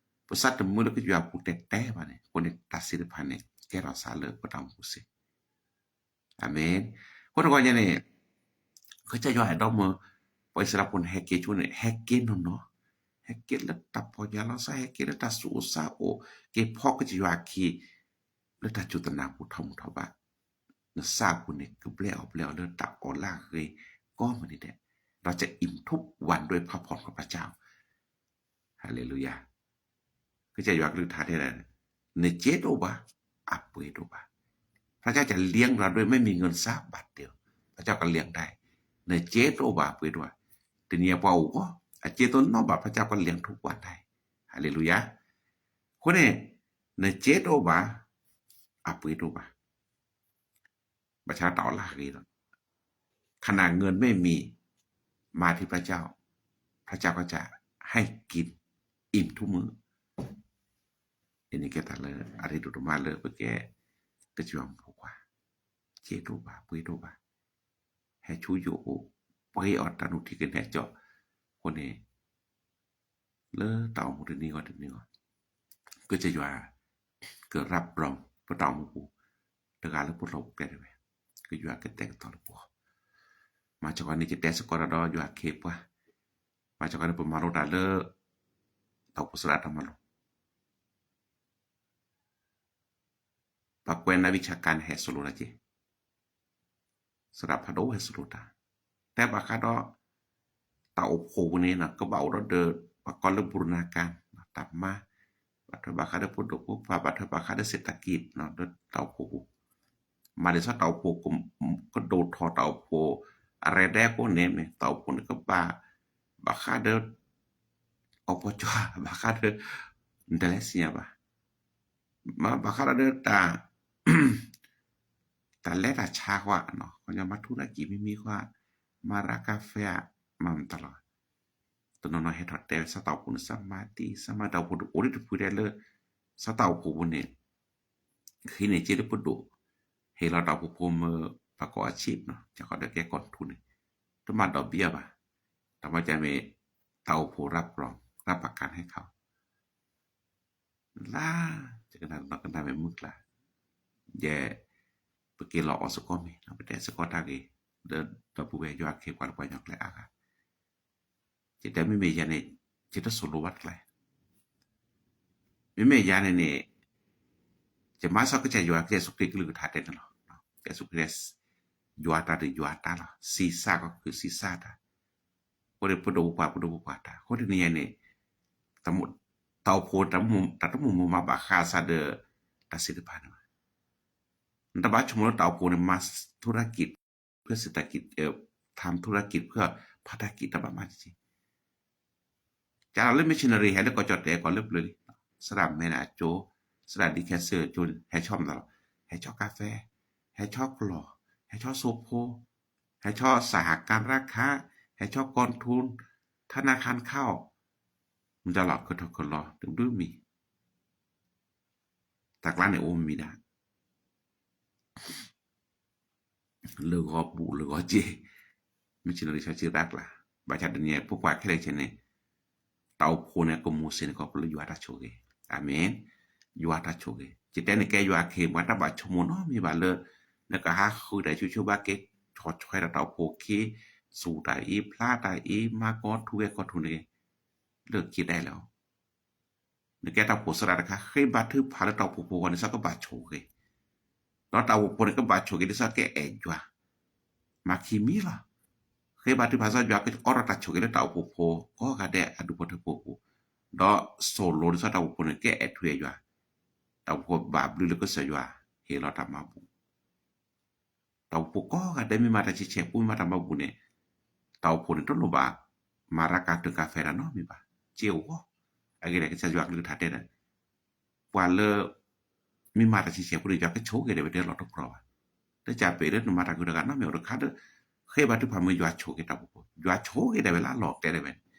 ပသးတမံလၢ ပသးတမုာ်လၢကစၢ်ယွၤအပူၤတဲာ်တဲာ်ဘၣ်န့ၣ် အဃိန့ၣ် တၢ်သ့ၣ်တဖၣ်န့ၣ် ကဲထီၣ်သးလၢပတၢ်အိၣ်မူပူၤစ့ၢ် အၤမ့ၣ်, အဃိတဂီၢ်ညါန့ၣ် ကစၢ်ယွၤအဲၣ်ဒိးမၢ ပှၤအံၣ်စရ့လးဖိန့ၣ် ဟဲက့ၤဆူန့ၣ် ဟဲက့ၤနီၢ်နီၢ်, ဟဲက့ၤလၢတၢ်ပီၢ်ယၢ်လီၤသး, ဟဲက့ၤလၢတၢ်သူၣ်အိၣ်သးအိၣ်, က့ၤဖီကစၢ်ယွၤအခံ လၢတၢ်စူၢ်တၢ်နာ်အပူၤထီၣ်မုၢ်ထီၣ်ဘး, နသးအပူၤန့ၣ် ကဘျဲးအီၣ်ဘျဲးအီလၢတၢ်အီၣ်လၢအဂ့ၤကိးမုၢ်နံၤဒဲး, ဒီးကအိမ်ထုပ် วันด้วยพระพรของพระเจ้า ဟါလ့လူယၤ, ကစၢ်ယွၤကလုၢ်ကထါတဲဒၣ်, နစ့တအိၣ်ဘၣ်, အပှ့ၤတအိၣ်ဘၣ်, พระเจ้าจะเลี้ยงเราด้วยไม่มีเงินสักบาทเดียว, พระเจ้าก็เลี้ยงได้, နစ့တအိၣ်ဘၣ်အပှ့ၤတအိၣ်ဘၣ်, တနံၤအံၤပှၤအိၣ်ဂီၢ် အစ့တအိၣ်နီတဘး พระเจ้าก็เลี้ยงทุกวันได้, ဟါလ့လူယၤ, အဃိန့ၣ် နစ့တအိၣ်ဘၣ်, အပှ့ၤတအိၣ်ဘၣ် ဘၣ်ဆၣ်တၢ်အီၣ်လၢအဂ့ၤဒီး, ขนาดเงินไม่มี มาที่พระเจ้า พระเจ้าก็จะให้กินอิ่มทุกมื้อ, အန့ၣ်ကဲတၢ်လၢအရ့ဒိၣ်ဒိၣ်မးလၢပကဲ ကစၢ်ယွၤဖိခွါ, စ့တအိၣ်ဘၣ် ပှ့ၤတအိၣ်ဘၣ်, ဟဲဆူယအိၣ် ပှ့ၤအီၣ်တၢ်နုၢ်ထံကနဲၣ်ကၠီ, အဃိန့ၣ် လၢတၢ်အိၣ်မူတနံၤဂီၢ်တနံၤဂီၢ်, ကစၢ်ယွၤ ကရၤပျီၤ ပတၢ်အိၣ်မူပူၤ တဂၤလၢပလီၢ်ပကျဲတဝဲ, ကစၢ်ယွၤကတဲာ်ကတီၤလၢပဂီၢ်, မၤစၢၤကီးန့ၣ် ယတဲစ့ၢ်ကီးဒီးယွၤခ့ပှၤ, မၤစၢၤကီးန့ၣ် ပမၤလိတၢ်လၢ တၢ်အိၣ်ဖှိၣ်သရၣ်တၢ်မၤလိ ပှၤကွဲးနၢ်ဝံၣ်ဆါကါန့ၣ် ဟဲစိာ်လိာ်တၢ်က့ၤ, သရၣ်ဖးဒိၣ်ဟဲစိာ်လိာ်တၢ်, တဲဘၣ်ဃးဒီး တၢ်အိၣ်ဖှိၣ်ပူၤန့ၣ် ကဘၣ်အိၣ်ဒီး ပှၤကိးလၢ บูรณาการ တၢ်မၤ, ဘၣ်ထွဲဘၣ်ဃးဒီးဖိဒိၣ်ဖိပှၢ် ဘၣ်ထွဲဘၣ်ဃးဒီး เศรษฐกิจ လၢတၢ်အိၣ်ဖှိၣ်ပူၤ, မၤဒ်သိးတၢ်အိၣ်ဖှိၣ် ကဒိၣ်ထီၣ်တၢ်အိၣ်ဖှိၣ် အရဲၣ်ဒဲးအဃိန့ၣ် မ့ၢ်တၢ်အိၣ်ဖှိၣ်န့ၣ်ကဘၣ် ဘၣ်ဃးဒီး အီၣ်ပီၢ်ကၠီ ဘၣ်ဃးဒီး နတလဲၤသ့ၣ်ညါဘၣ်, မ့ၢ်ဘၣ်ဃးဒီးတၢ် တၢ်လဲၤတၢ်ဆါဃီ, ခီညီမၤထူရကံၣ်မံၤမံၤဃီ, မၤရၤကါဖဲဧါ, မၤမတၤလီၤ. တနီၤနီၤဟဲထီၣ်တဲဝဲ စးတၢ်အိၣ်ဖှိၣ်န့ၣ် စးမၤတံၢ် စးမၤတၢ်အိၣ်ဖှိၣ်အိၣ်ဒံးတဖုတဲလၢ စးတၢ်အိၣ်ဖှိၣ်ပူၤန့ၣ် ဟံးန့ၢ်စ့လၢပဒိၣ်, ဟ့ၣ်လီၤတၢ်အိၣ်ဖှိၣ်ဖိမ့ၢ် ပှၤကိးအဆံးနီၤ ကီးဒီးကဲကီၢ်ထူန့ၣ် တမၤဒီးဘံၣ်အီၤဘၣ်. တၢ်မၤကမ့ၢ် တၢ်အိၣ်ဖှိၣ်ရၤပျီၤ ရၤပကၤဟဲခးအီၤ လၢ ကနၣ်တနီၤကနၣ်ဝဲမုၢ်ကျါ, ယဲ ပက့ၤလီၤအီၤစ့ၢ်ကီးမ့ၢ် ပတဲစ့ၢ်ကီးတၢ်ဂ့ၤ လၢဒီပုၢ်ဝဲၢ်ယွၤခ့ပှၤလၢပှၤကညီကျဲအါဂၤ, ယတဲမ့မ့ၢ်ယၤန့ၣ် ယတဆိလိဘၣ်တကျါ, မ့မ့ၢ်ယၤန့ၣ်န့ၣ် ယမၤစ့ၢ်ကီးကစၢ်ယွၤ ကစၢ်ယ့ၣ်ၡူးခရံာ်ကလုၢ်ကထါတဲန့ၣ်လီၤ. ကစၢ်ယ့ၣ်ၡူးခရံာ် ယွၤတၢ်ဒီးယွၤတၢ်လီၤ, စံးစၢ်ကီးကစံးစၢ်တၢ်, အဃိန့ၣ် ပဒိၣ်ပပှၢ် ပဒိၣ်ပပှၢ်တၢ်, အဃိတနံၤညါန့ၣ် တၢ်အိၣ်ဖှိၣ် တၢ်တမိၣ်မိၢ်မၤဘၣ်ဃးစ့ၢ်ဒီး တၢ်သ့ၣ်တဖၣ်န့ၣ်ဘၣ်. နတဘၣ်ဆိကမိၣ်လၢတၢ်အိၣ်ဖှိၣ်န့ၣ် မၤ ธุรกิจ เพื่อเศรษฐกิจ ทำธุรกิจ เพื่อ ဖါတၢ်က့ၤ တၢ်ဘၣ်မၤတက့ၢ်. ကလီၤလၢ missionary ဟဲလၢကီၢ်ကၠီၣ်တဲာ်ကီၢ်လၢပျၢၤလံ, သရၣ်မဲန့ၣ်အကၠိ, သရၣ်ဒံခဲစၢၣ်အကၠိန့ၣ် ဟဲဆီမတၤလီၤ, ဟဲဆီကါဖဲ, ဟဲဆီကျီၢ်, ဟဲဆီစိဖိ, ဟဲဆီ สหการร้านค้า, ဟဲဆီ กองทุน ธนาคารข้าว, မတၤလီၤ ကထီၣ်ကလီၤ တဘျုးမံၤ တၢ်ကျါန့ၣ်အိၣ်မံၤဒၣ် လၢဂီၤဘူးလၢဂီၤစ့, မ့ၢ်ဆ့ၣ်နီၤလံာ်စီဆှံတၢ်ကျါ, ဘၣ်ဆၣ်တနံၤအံၤ ပပှၤခဲလၢာ်ခဲဆ့န့ၣ် တၢ်အိၣ်ဖှိၣ်န့ၣ် ကမိၣ်စ့ၢ်န့ၣ် ခီဖျိလၢယွၤတၢ်ဆိၣ်ဂ့ၤ, အၤမ့ၣ်, ယွၤတၢ်ဆိၣ်ဂ့ၤ, ယတဲန့ၣ်ကဲယွၤခ့ ပှၤတဘၣ်ဆိကမိၣ်နီတမံၤဘၣ်လၢ နကဟးဃုတၢ်ဆူၣ်ဆူၣ်ဘၣ်က့ၤ ဆီၣ်ထွဲဒီးတၢ်အိၣ်ဖှိၣ်ခ့, စူၢ်တၢ်အံၤ ဖျါတၢ်အံၤ မၤကီၢ်ထူဝဲကီၢ်ထူန့ၣ် လၢခံဒဲးလီၤ. နကဲတၢ်အိၣ်ဖှိၣ်သရၣ်တခါ ဃ့ဘါထုကဖၣ်လၢတၢ်အိၣ်ဖှိၣ်ဖိအဂီၢ်န့ၣ် ဒ်သိးကဘၣ်ဆိၣ်ဂ့ၤ, ဒီးတၢ်အိၣ်ဖှိၣ်ဖိန့ၣ် ကဘၣ်ဆိၣ်ဂ့ၤဒ်သိးကအဲၣ်ယွၤ, မၤခံမံၤလီၤ. ဃ့ဘါထုကဖၣ်ဒ်သိးယွၤကအိးထီၣ်တၢ်ဆိၣ်ဂ့ၤလၢ တၢ်အိၣ်ဖှိၣ်ဖိကိးဂၤဒဲးအဒူၣ်ဖိထၢဖိအပူၤ, ဒီးသိၣ်လိဒ်သိးတၢ်အိၣ်ဖှိၣ်ဖိန့ၣ် ကအဲၣ်ထူအဲၣ်ယွၤ, တၢ်အိၣ်ဖှိၣ်ဖိဘၣ်ဘျုးလၢကစၢ်ယွၤဟ့ၣ်လီၤတၢ်မၤဘူၣ် တၢ်အိၣ်ဖှိၣ်ဖိကိးဂၤဒဲး မ့ၢ်မၤတၢ်ဆံးဆဲးဖိ မ့ၢ်မၤတၢ်မၤဘူၣ်န့ၣ်, တၢ်အိၣ်ဖှိၣ်န့ၣ် တလိၣ်ဘၣ်မၤရၤကၤတၢ်ကါဖဲဒၣ်နီတမံၤဘၣ်, စ့အဂီၢ်, အဂ့ၢ်ဒ်အံၤ ကစၢ်ယွၤကလုၢ်ကထါတဲဒီး, ပှၤလၢ မ့ၢ်မၤတၢ်ဆံးဆဲးဖိန့ၣ် ယွၤကဆိၣ်ဂ့ၤဒၣ်ဝဲ တလီၤတကြၢးဘၣ်, တကးပ့ၤလၢနမၤတၢ်ဂုၤတဂၤနီတမံၤအိၣ်တခါဒီး, ဃ့ဘါထုကဖၣ်မ့ၢ်ယွၤဆိၣ်ဂ့ၤတၢ်အိၣ်ဖှိၣ်ဖိ, ယွၤဆိၣ်ဂ့ၤဒၣ်ဝဲလၢအလီၢ်တဲဒၣ်ဝဲန့ၣ်,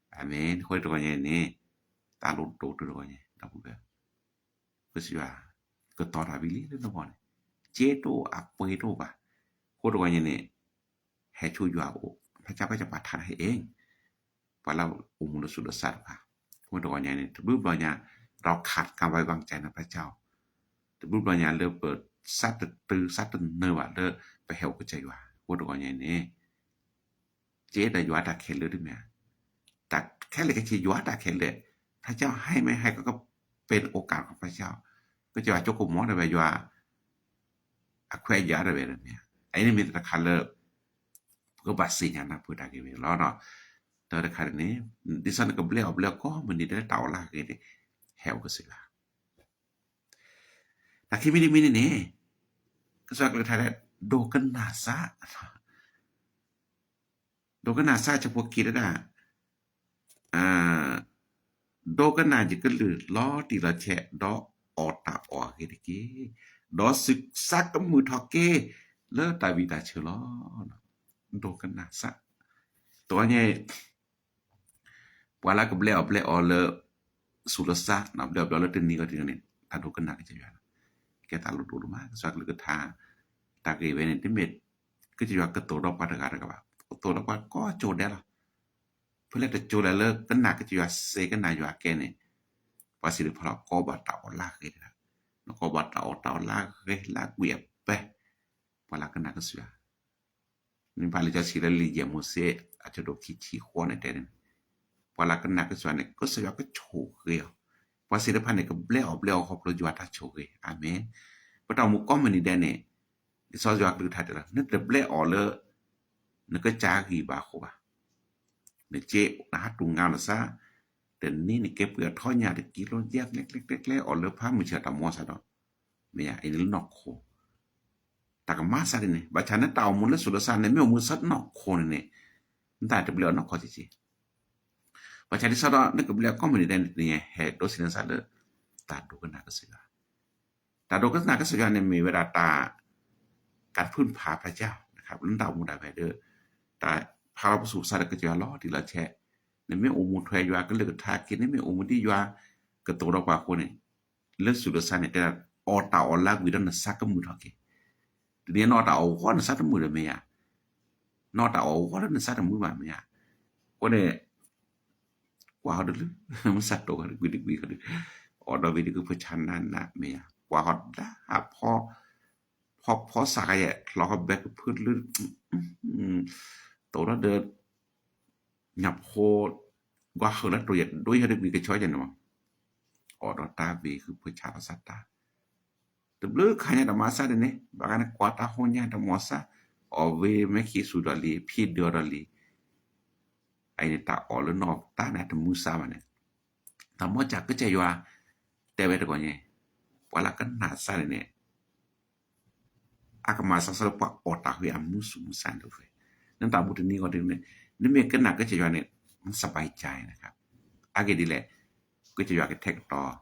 အၤမ့ၣ်, အဃိတဂီၤညါအံၤန့ၣ်, တၢ်လိၣ်ဒိၣ်တုၤတဂီၤညါ ဒီပုၢ်ဝဲၢ် ကစၢ်ယွၤ ကတီၤတၢ်ဝံၤလံလၢနဂီၢ်န့ၣ်, စ့တအိၣ်အပှ့ၤတအိၣ်ဘၣ်, အဃိတဂီၤညါန့ၣ်, ဟဲဆူယွၤအိၣ်, ဖဲကၢ်ကစၢ်ပာ်ထါဟဲအ့ၣ်, ပှၤလၢအိၣ်မူလၢသူၣ်လၢသးတဖၣ်, အဃိတဂီၤညါန့ၣ် တဘျုးဘျီညါ, เราขาดการไว้วางใจในพระเจ้า, တဘျုးဘျီညါလၢပ စးတတုၤ စးတနၢၤဘၣ်လၢ ပဟဲအိၣ်ကစၢ်ယွၤ, အဃိတဂီၤညါန့ၣ် စ့ဒီးယွၤတၢ်ခဲလၢာ်တမ့ၢ်ဧါ, တၢ်ခဲလၢာ်ခဲဆ့ယွၤတၢ်ခဲလၢာ်, พระเจ้าให้ไม่ให้ก็เป็นโอกาสของพระเจ้า, ကစၢ်ယွၤကကိးမီၤဒၣ်ဝဲယွၤ, အခွဲးအယာ်ဒၣ်ဝဲတမ့ၢ်ဧါ, အအံၤန့ၣ်မ့ၢ်တၢ်တခါလၢ ပကဘၣ်သ့ၣ်ညါနၢ်ပၢၢ်တၢ်ဂ့ၢ်ဝဲလီၤ. တၢ်တခါန့ၣ်, ဒ်သိးနကဘျဲးအီၣ်ဘျဲးအီကိးမုၢ်နံၤဒဲးလၢတၢ်အီၣ်လၢအဂ့ၤန့ၣ်, ဟဲအိၣ်ကစၢ်ယွၤ တၢ်ခံမံၤတမံၤန့ၣ်န့ၣ်, ကစၢ်ယွၤကလုၢ်ကထါတဲ, ဒိကနၣ်စၢ်, ဒိကနၣ်စၢ် ဆၢဖိခံတဒၣ်, ဒိကနၣ်ယကလုၢ်လီၤတံၢ်လီၤဆဲး ဒီးအီၣ်တၢ်အီၣ်အဂ့ၤတက့ၢ်, ဒီးစူၢ်ကစၢ်ကမုာ်ထီၣ်က့ၤ လၢတၢ်ဘံၣ်တၢ်ဆၢလီၤ. ဒိကနၣ်စၢ်, တဂီၤညါ ပှၤလၢကဘျဲးအီၣ်ဘျဲးအီလၢ စူၢ်လၢသး, ဘျဲးအီၣ်ဘျဲးအီလၢတနံၤဂီၢ်တနံၤဂီၢ်န့ၣ် တၢ်ဒိကနၣ်ကစၢ်ယွၤလီၤ. ကဲတၢ်လိၣ်ဒိၣ်ဒိၣ်မး ကစၢ်ယွၤကလုၢ်ကထါ, တၢ်ဂ့ၢ်ဝဲန့ၣ် တမ့ၢ် ကစၢ်ယွၤကသိၣ်ဒီးပှၤတဂၤတဂၤဘၣ်, ကသိၣ်ဒီးပှၤကိးကၠိဒဲးလီၤ. ဖဲလဲၣ်တကၠိလဲၣ်လၢကနၣ်ကစၢ်ယွၤစ့ကနၣ်ယွၤကဲန့ၣ်, ပှၤစံးတဖၣ်လီၤ ကိးဘၣ်တၢ်အီၣ်လၢအဂ့ၤတဂၤ, နကိးဘၣ်တၢ်အီၣ်တၢ်အီလၢအဂ့ၤလၢအကွံာ်အပၢ်, ပှၤလၢကနၣ်ကစၢ်ယွၤ မ့ၢ်ဖးလံာ်စီဆှံလၢလံာ်ယဲၢ်မိၤၡ့ အဆၢဒိၣ်ခံဆံဃိးန့ၣ်တဲန့ၣ်, ပှၤလၢကနၣ်ကစၢ်ယွၤန့ၣ် ကစၢ်ယွၤကဆိၣ်ဂ့ၤအီၤ, ပှၤစံးတဖၣ်န့ၣ် ကဘျဲးအီၣ်ဘျဲးအီခီဖျိယွၤတၢ်ဆိၣ်ဂ့ၤ, အၤမ့ၣ်. ပတၢ်အိၣ်မူကိးမုၢ်နံၤဒဲးန့ၣ်, လံာ်စီဆှံယွၤကလုၢ်ကထါတဲလီၤ နတဘျဲးအီၣ်လၢ နကစၢ်ဂံၢ်ဘါအဃိဘၣ်. နစ့ နဟးတူၢ်ငါနသး, တနံၤနကဲပှ့ၤအီၤထီညၣ်တကံလိယဲၢ်ကျဲကျဲကျဲကျဲအီၣ်လၢဖးမုၢ်ဆ့ၣ်တၢ်မီစးဒီး, မ့ၢ်ယါ အံၤန့ၣ်လၢနီၢ်ခိ တၢ်ကမၤစၢ်ဒ်န့ၣ်, ဘၣ်ဆၣ်နတၢ်အိၣ်မူလၢစူၢ်လၢသးန့ၣ် မ့ၢ်အိၣ်မူဆၢနီၢ်ခိန့ၣ်န့ၣ်, နတၢ်တဘျဲးအီၣ်နီၢ်ခိက့ၤက့ၤ. ဘၣ်ဆၣ်ဒ်သိးဒီး နကဘျဲးအီၤကိးမုၢ်နံၤဒဲးန့ၣ် တနံၤညါဟဲဒိးသန့ၤနသးလၢ တၢ်ဒိကနၣ်ကစၢ်ယွၤ, တၢ်ဒိကနၣ်ကစၢ်ယွၤန့ၣ်မ့ၢ်ဝဲဒၣ်တၢ် การพึ่งพาพระเจ้า လၢနတၢ်အိၣ်မူဒၣ်ဝဲဒီး တၢ်ဖးလီၤပသူၣ်ပသးဒီးကစၢ်ယွၤလီၤတံၢ်လီၤဆဲး, နမ့ၢ်အိၣ်မူထွဲယွၤကလုၢ်ကထါက့ၤ, နမ့ၢ်အိၣ်မူဒ်ယွၤကသိၣ်ဒီးပှၤအဃိန့ၣ်, လၢစူၢ်လၢသးန့ၣ် တဲဒၣ် အီၣ်တၢ်အီၣ်လၢအဂ့ၤဒီးနသးကမုာ်ထီၣ်က့ၤ, တနံၤနအီၣ်တၢ်အီၣ်အဂီၢ်နသးတမုာ်ဒီးမ့ၢ်ယါ, နအီၣ်တၢ်အီၣ်အဂီၢ်လၢနသးတမုာ်ဘၣ်မ့ၢ်ယါ, အဃိန့ၣ် ကွၢ်ဟီဒုလၢ မုၢ်ဆါတိၤကွံာ်တကွံာ်တကွံာ်ဟီဒု, အီၣ်ဒီးဝံၤဒ်ကုၢ်ဖိဆါနးနးမ့ၢ်ယါ, ကွၢ်ဟီၣ်ဒၣ်ဖီ ဖီဖီစးခါယဲၢ် ချီဃီဘဲကဖုလၢ တိၢ်ထီၣ်ဒီး ညၣ်ဖိ ကွၢ်ဃုာ်လၢတိၢ်ယဲၢ်ဒိယဲၢ်တကွံာ်ကဆီယဲၢ်န့ၣ်မး, အီၣ်ဒီးတၢ်ဝံၤကုၢ်ဖိဆါလီၤစၢ်တၢ်, တဘျုးခါညါတမၤစၢ်ဒ်န့ၣ် ဘၣ်ဂၤန့ၣ်ကွၢ်တၢ်ဟိညါတမၤစၢ်, အီၣ်ဝံၤမ့ၢ်ခံဆူၣ်ဒီးလံ ဖံဒၢဒီးလံ အအံၤန့ၣ် တၢ်အီၣ်လၢနီၢ်တၢ်န့ၣ် တမူစၢ်ဘၣ်န့ၣ်, တၢ်မီၢ်စၢ်ကစၢ်ယွၤ တဲဝဲတဂီၤညါ, ပှၤလၢကနၣ်စၢ်န့ၣ်န့ၣ် အကမၤစၢ်စၢ်လၢပှၤအီၣ်တၢ်ဃ့အမူသူၣ်မူစၢ်န့ၣ်တဖဲ, နတၢ်မူတနံၤဂီၢ်တနံၤန့ၣ် နမ့ၢ်ကနၣ်ကစၢ်ယွၤန့ၣ် မ့ၢ်စဘၢၣ်ကၢ်န့ၣ်, အဂ့ၢ်ဒ်လဲၣ်, ကစၢ်ယွၤကထဲးကတီၤ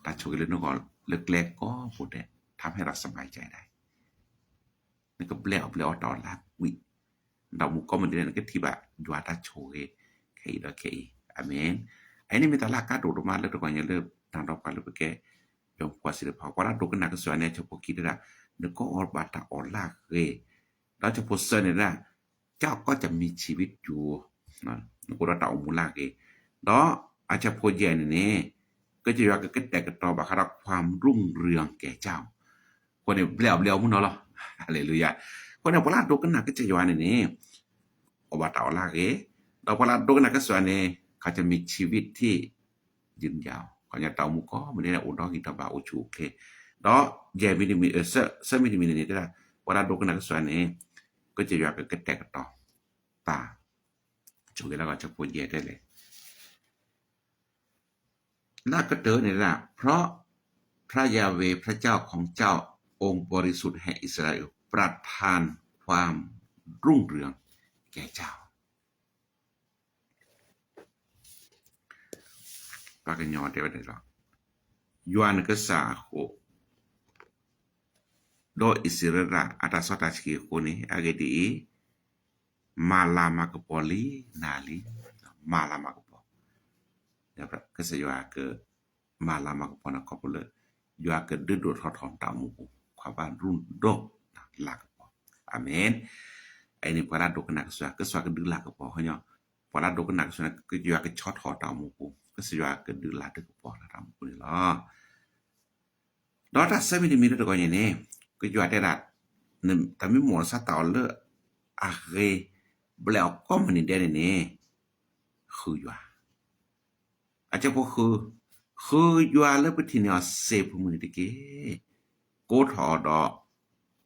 တၢ်ဆိၣ်ဂ့ၤလၢနဂီၢ်လၢကျဲကိးပူၤဒဲး ထါဖဲဒီးစဘၢၣ်ကၢ်ဒၣ် နကဘျဲးအီၣ်ဘျဲးအီတၢ်အီၣ်လၢကွံာ်, ဒီးမူကီၢ်မံၤဒ်လဲၣ် နကထံၣ်ဘၣ်ယွၤတၢ်ဆိၣ်ဂ့ၤ ခဲအံၤဒီးခဲအံၤ, အၤမ့ၣ်. အအံၤန့ၣ်မ့ၢ်တၢ်လၢအကါဒိၣ်ဒိၣ်မးလၢတဂီၤညါလၢ နၤဒီးပှၤလၢပကဲ ယွၤကွၢ်စံးတဖၣ် ပှၤလၢဒိကနၣ်ကစၢ်ယွၤန့ၣ် အဆၢဖိခံဒၣ် နကအီၣ်ဘၣ်တၢ်အီၣ်လၢအဂ့ၤ, ဒီးဆၢဖိသၢန့ၣ်ဒၣ် ကၠီကီၢ်ကမံၤဆံးဝံတူ, နကအိၣ်ဒီးတၢ်အိၣ်မူလၢအဂ့ၤ, ဒီးအဆၢဖိယဲၢ်န့ၣ်န့ၣ် ကစၢ်ယွၤကကတဲာ်ကတီၤဘၣ်ဃးဒီး ความรุ่งเรืองแก่เจ้า အဃိန့ၣ် ဘျဲးအီၣ်ဘျဲးအီမူနီၤလီၤ. ဟါလ့လူယၤ. အဃိန့ၣ် ပှၤလၢအဒိကနၣ်ကစၢ်ယွၤန့ၣ်န့ၣ် အီၣ်ဘၣ်တၢ်အီၣ်လၢအဂ့ၤ, ဒီးပှၤလၢအဒိကနၣ်ကစၢ်ယွၤန့ၣ် เขาจะมีชีวิตที่ยืนยาว ခီညါတၢ်အိၣ်မူကိးမံၤဒဲးန့ၣ် အိၣ်ဒီဂံၢ်ဒီဘၣ် အိၣ်ဆူၣ်အိၣ်ချ့, ဒီးယဲၢ်မံၤတမံၤ သၢမံၤတမံၤန့ၣ်န့ၣ် တဲဒၣ် ပှၤလၢအဒိကနၣ်ကစၢ်ယွၤန့ၣ် ကစၢ်ယွၤကကတဲာ်ကတီၤ တၢ် ဆိၣ်ဂ့ၤလၢဂီၤဆၢဖိယဲၢ်တဲလဲၣ် လၢကတၢၢ်န့ၣ်ဒၣ် เพราะพระยาเวห์พระเจ้าของเจ้าองค์บริสุทธิ์แห่งอิสราเอลประทานความรุ่งเรืองแก่เจ้า ပှၤကညီတဲဝဲဒၣ်လီၤ, ယွၤနကစၢ်အဃိ ဒီးအံၣ်စရ့လးအတၢ်စီတၢ်ဆှံအဃိန့ၣ် အဂ့ၢ်ဒ်အံၤ, မၤလၤမၤကပီၤလံနၤလံ, မၤလၤမၤကပီၤ, ကစၢ်ယွၤက မၤလၤမၤကပီၤနၤခီဖျိလၢ ယွၤကဒုးဒိၣ်ထီၣ်ထီနတၢ်အိၣ်မူပူၤ ခွါဘၣ်ရူၢ်ဒိၣ်လၤကပီၤ, အၤမ့ၣ်. အအံၤန့ၣ် ပှၤလၢဒိကနၣ်ကစၢ်ယွၤ ကစၢ်ယွၤကဒုးလၤကပီၤ, ခီညီ ပှၤလၢဒိကနၣ်ကစၢ်ယွၤန့ၣ် ကစၢ်ယွၤကဆီထီၣ်တၢ်အိၣ်မူပူၤ ကစၢ်ယွၤကဒုးလၤတၢ်ကပီၤလၢတၢ်အိၣ်မူပူၤန့ၣ်လီၤ. ဒီးတၢ်ဆၢမံၤတမံၤလၢတဂီၤညါန့ၣ် ကစၢ်ယွၤတဲဒၣ် တၢ်မ့ၢ်မိၣ်နသးတၢ်အီၣ်လၢအဂ့ၤ ဘျဲးအီၣ်ကိးမုၢ်နံၤဒဲးန့ၣ်န့ၣ် ဃုယွၤ, အဆၢဖိဃု, ဃုယွၤလၢပထံၣ်န့ၢ်အီၤစ့ၢ်ဖိမုၢ်နံၤတက့ၢ်. ကိးထီၣ်အီၤဒီး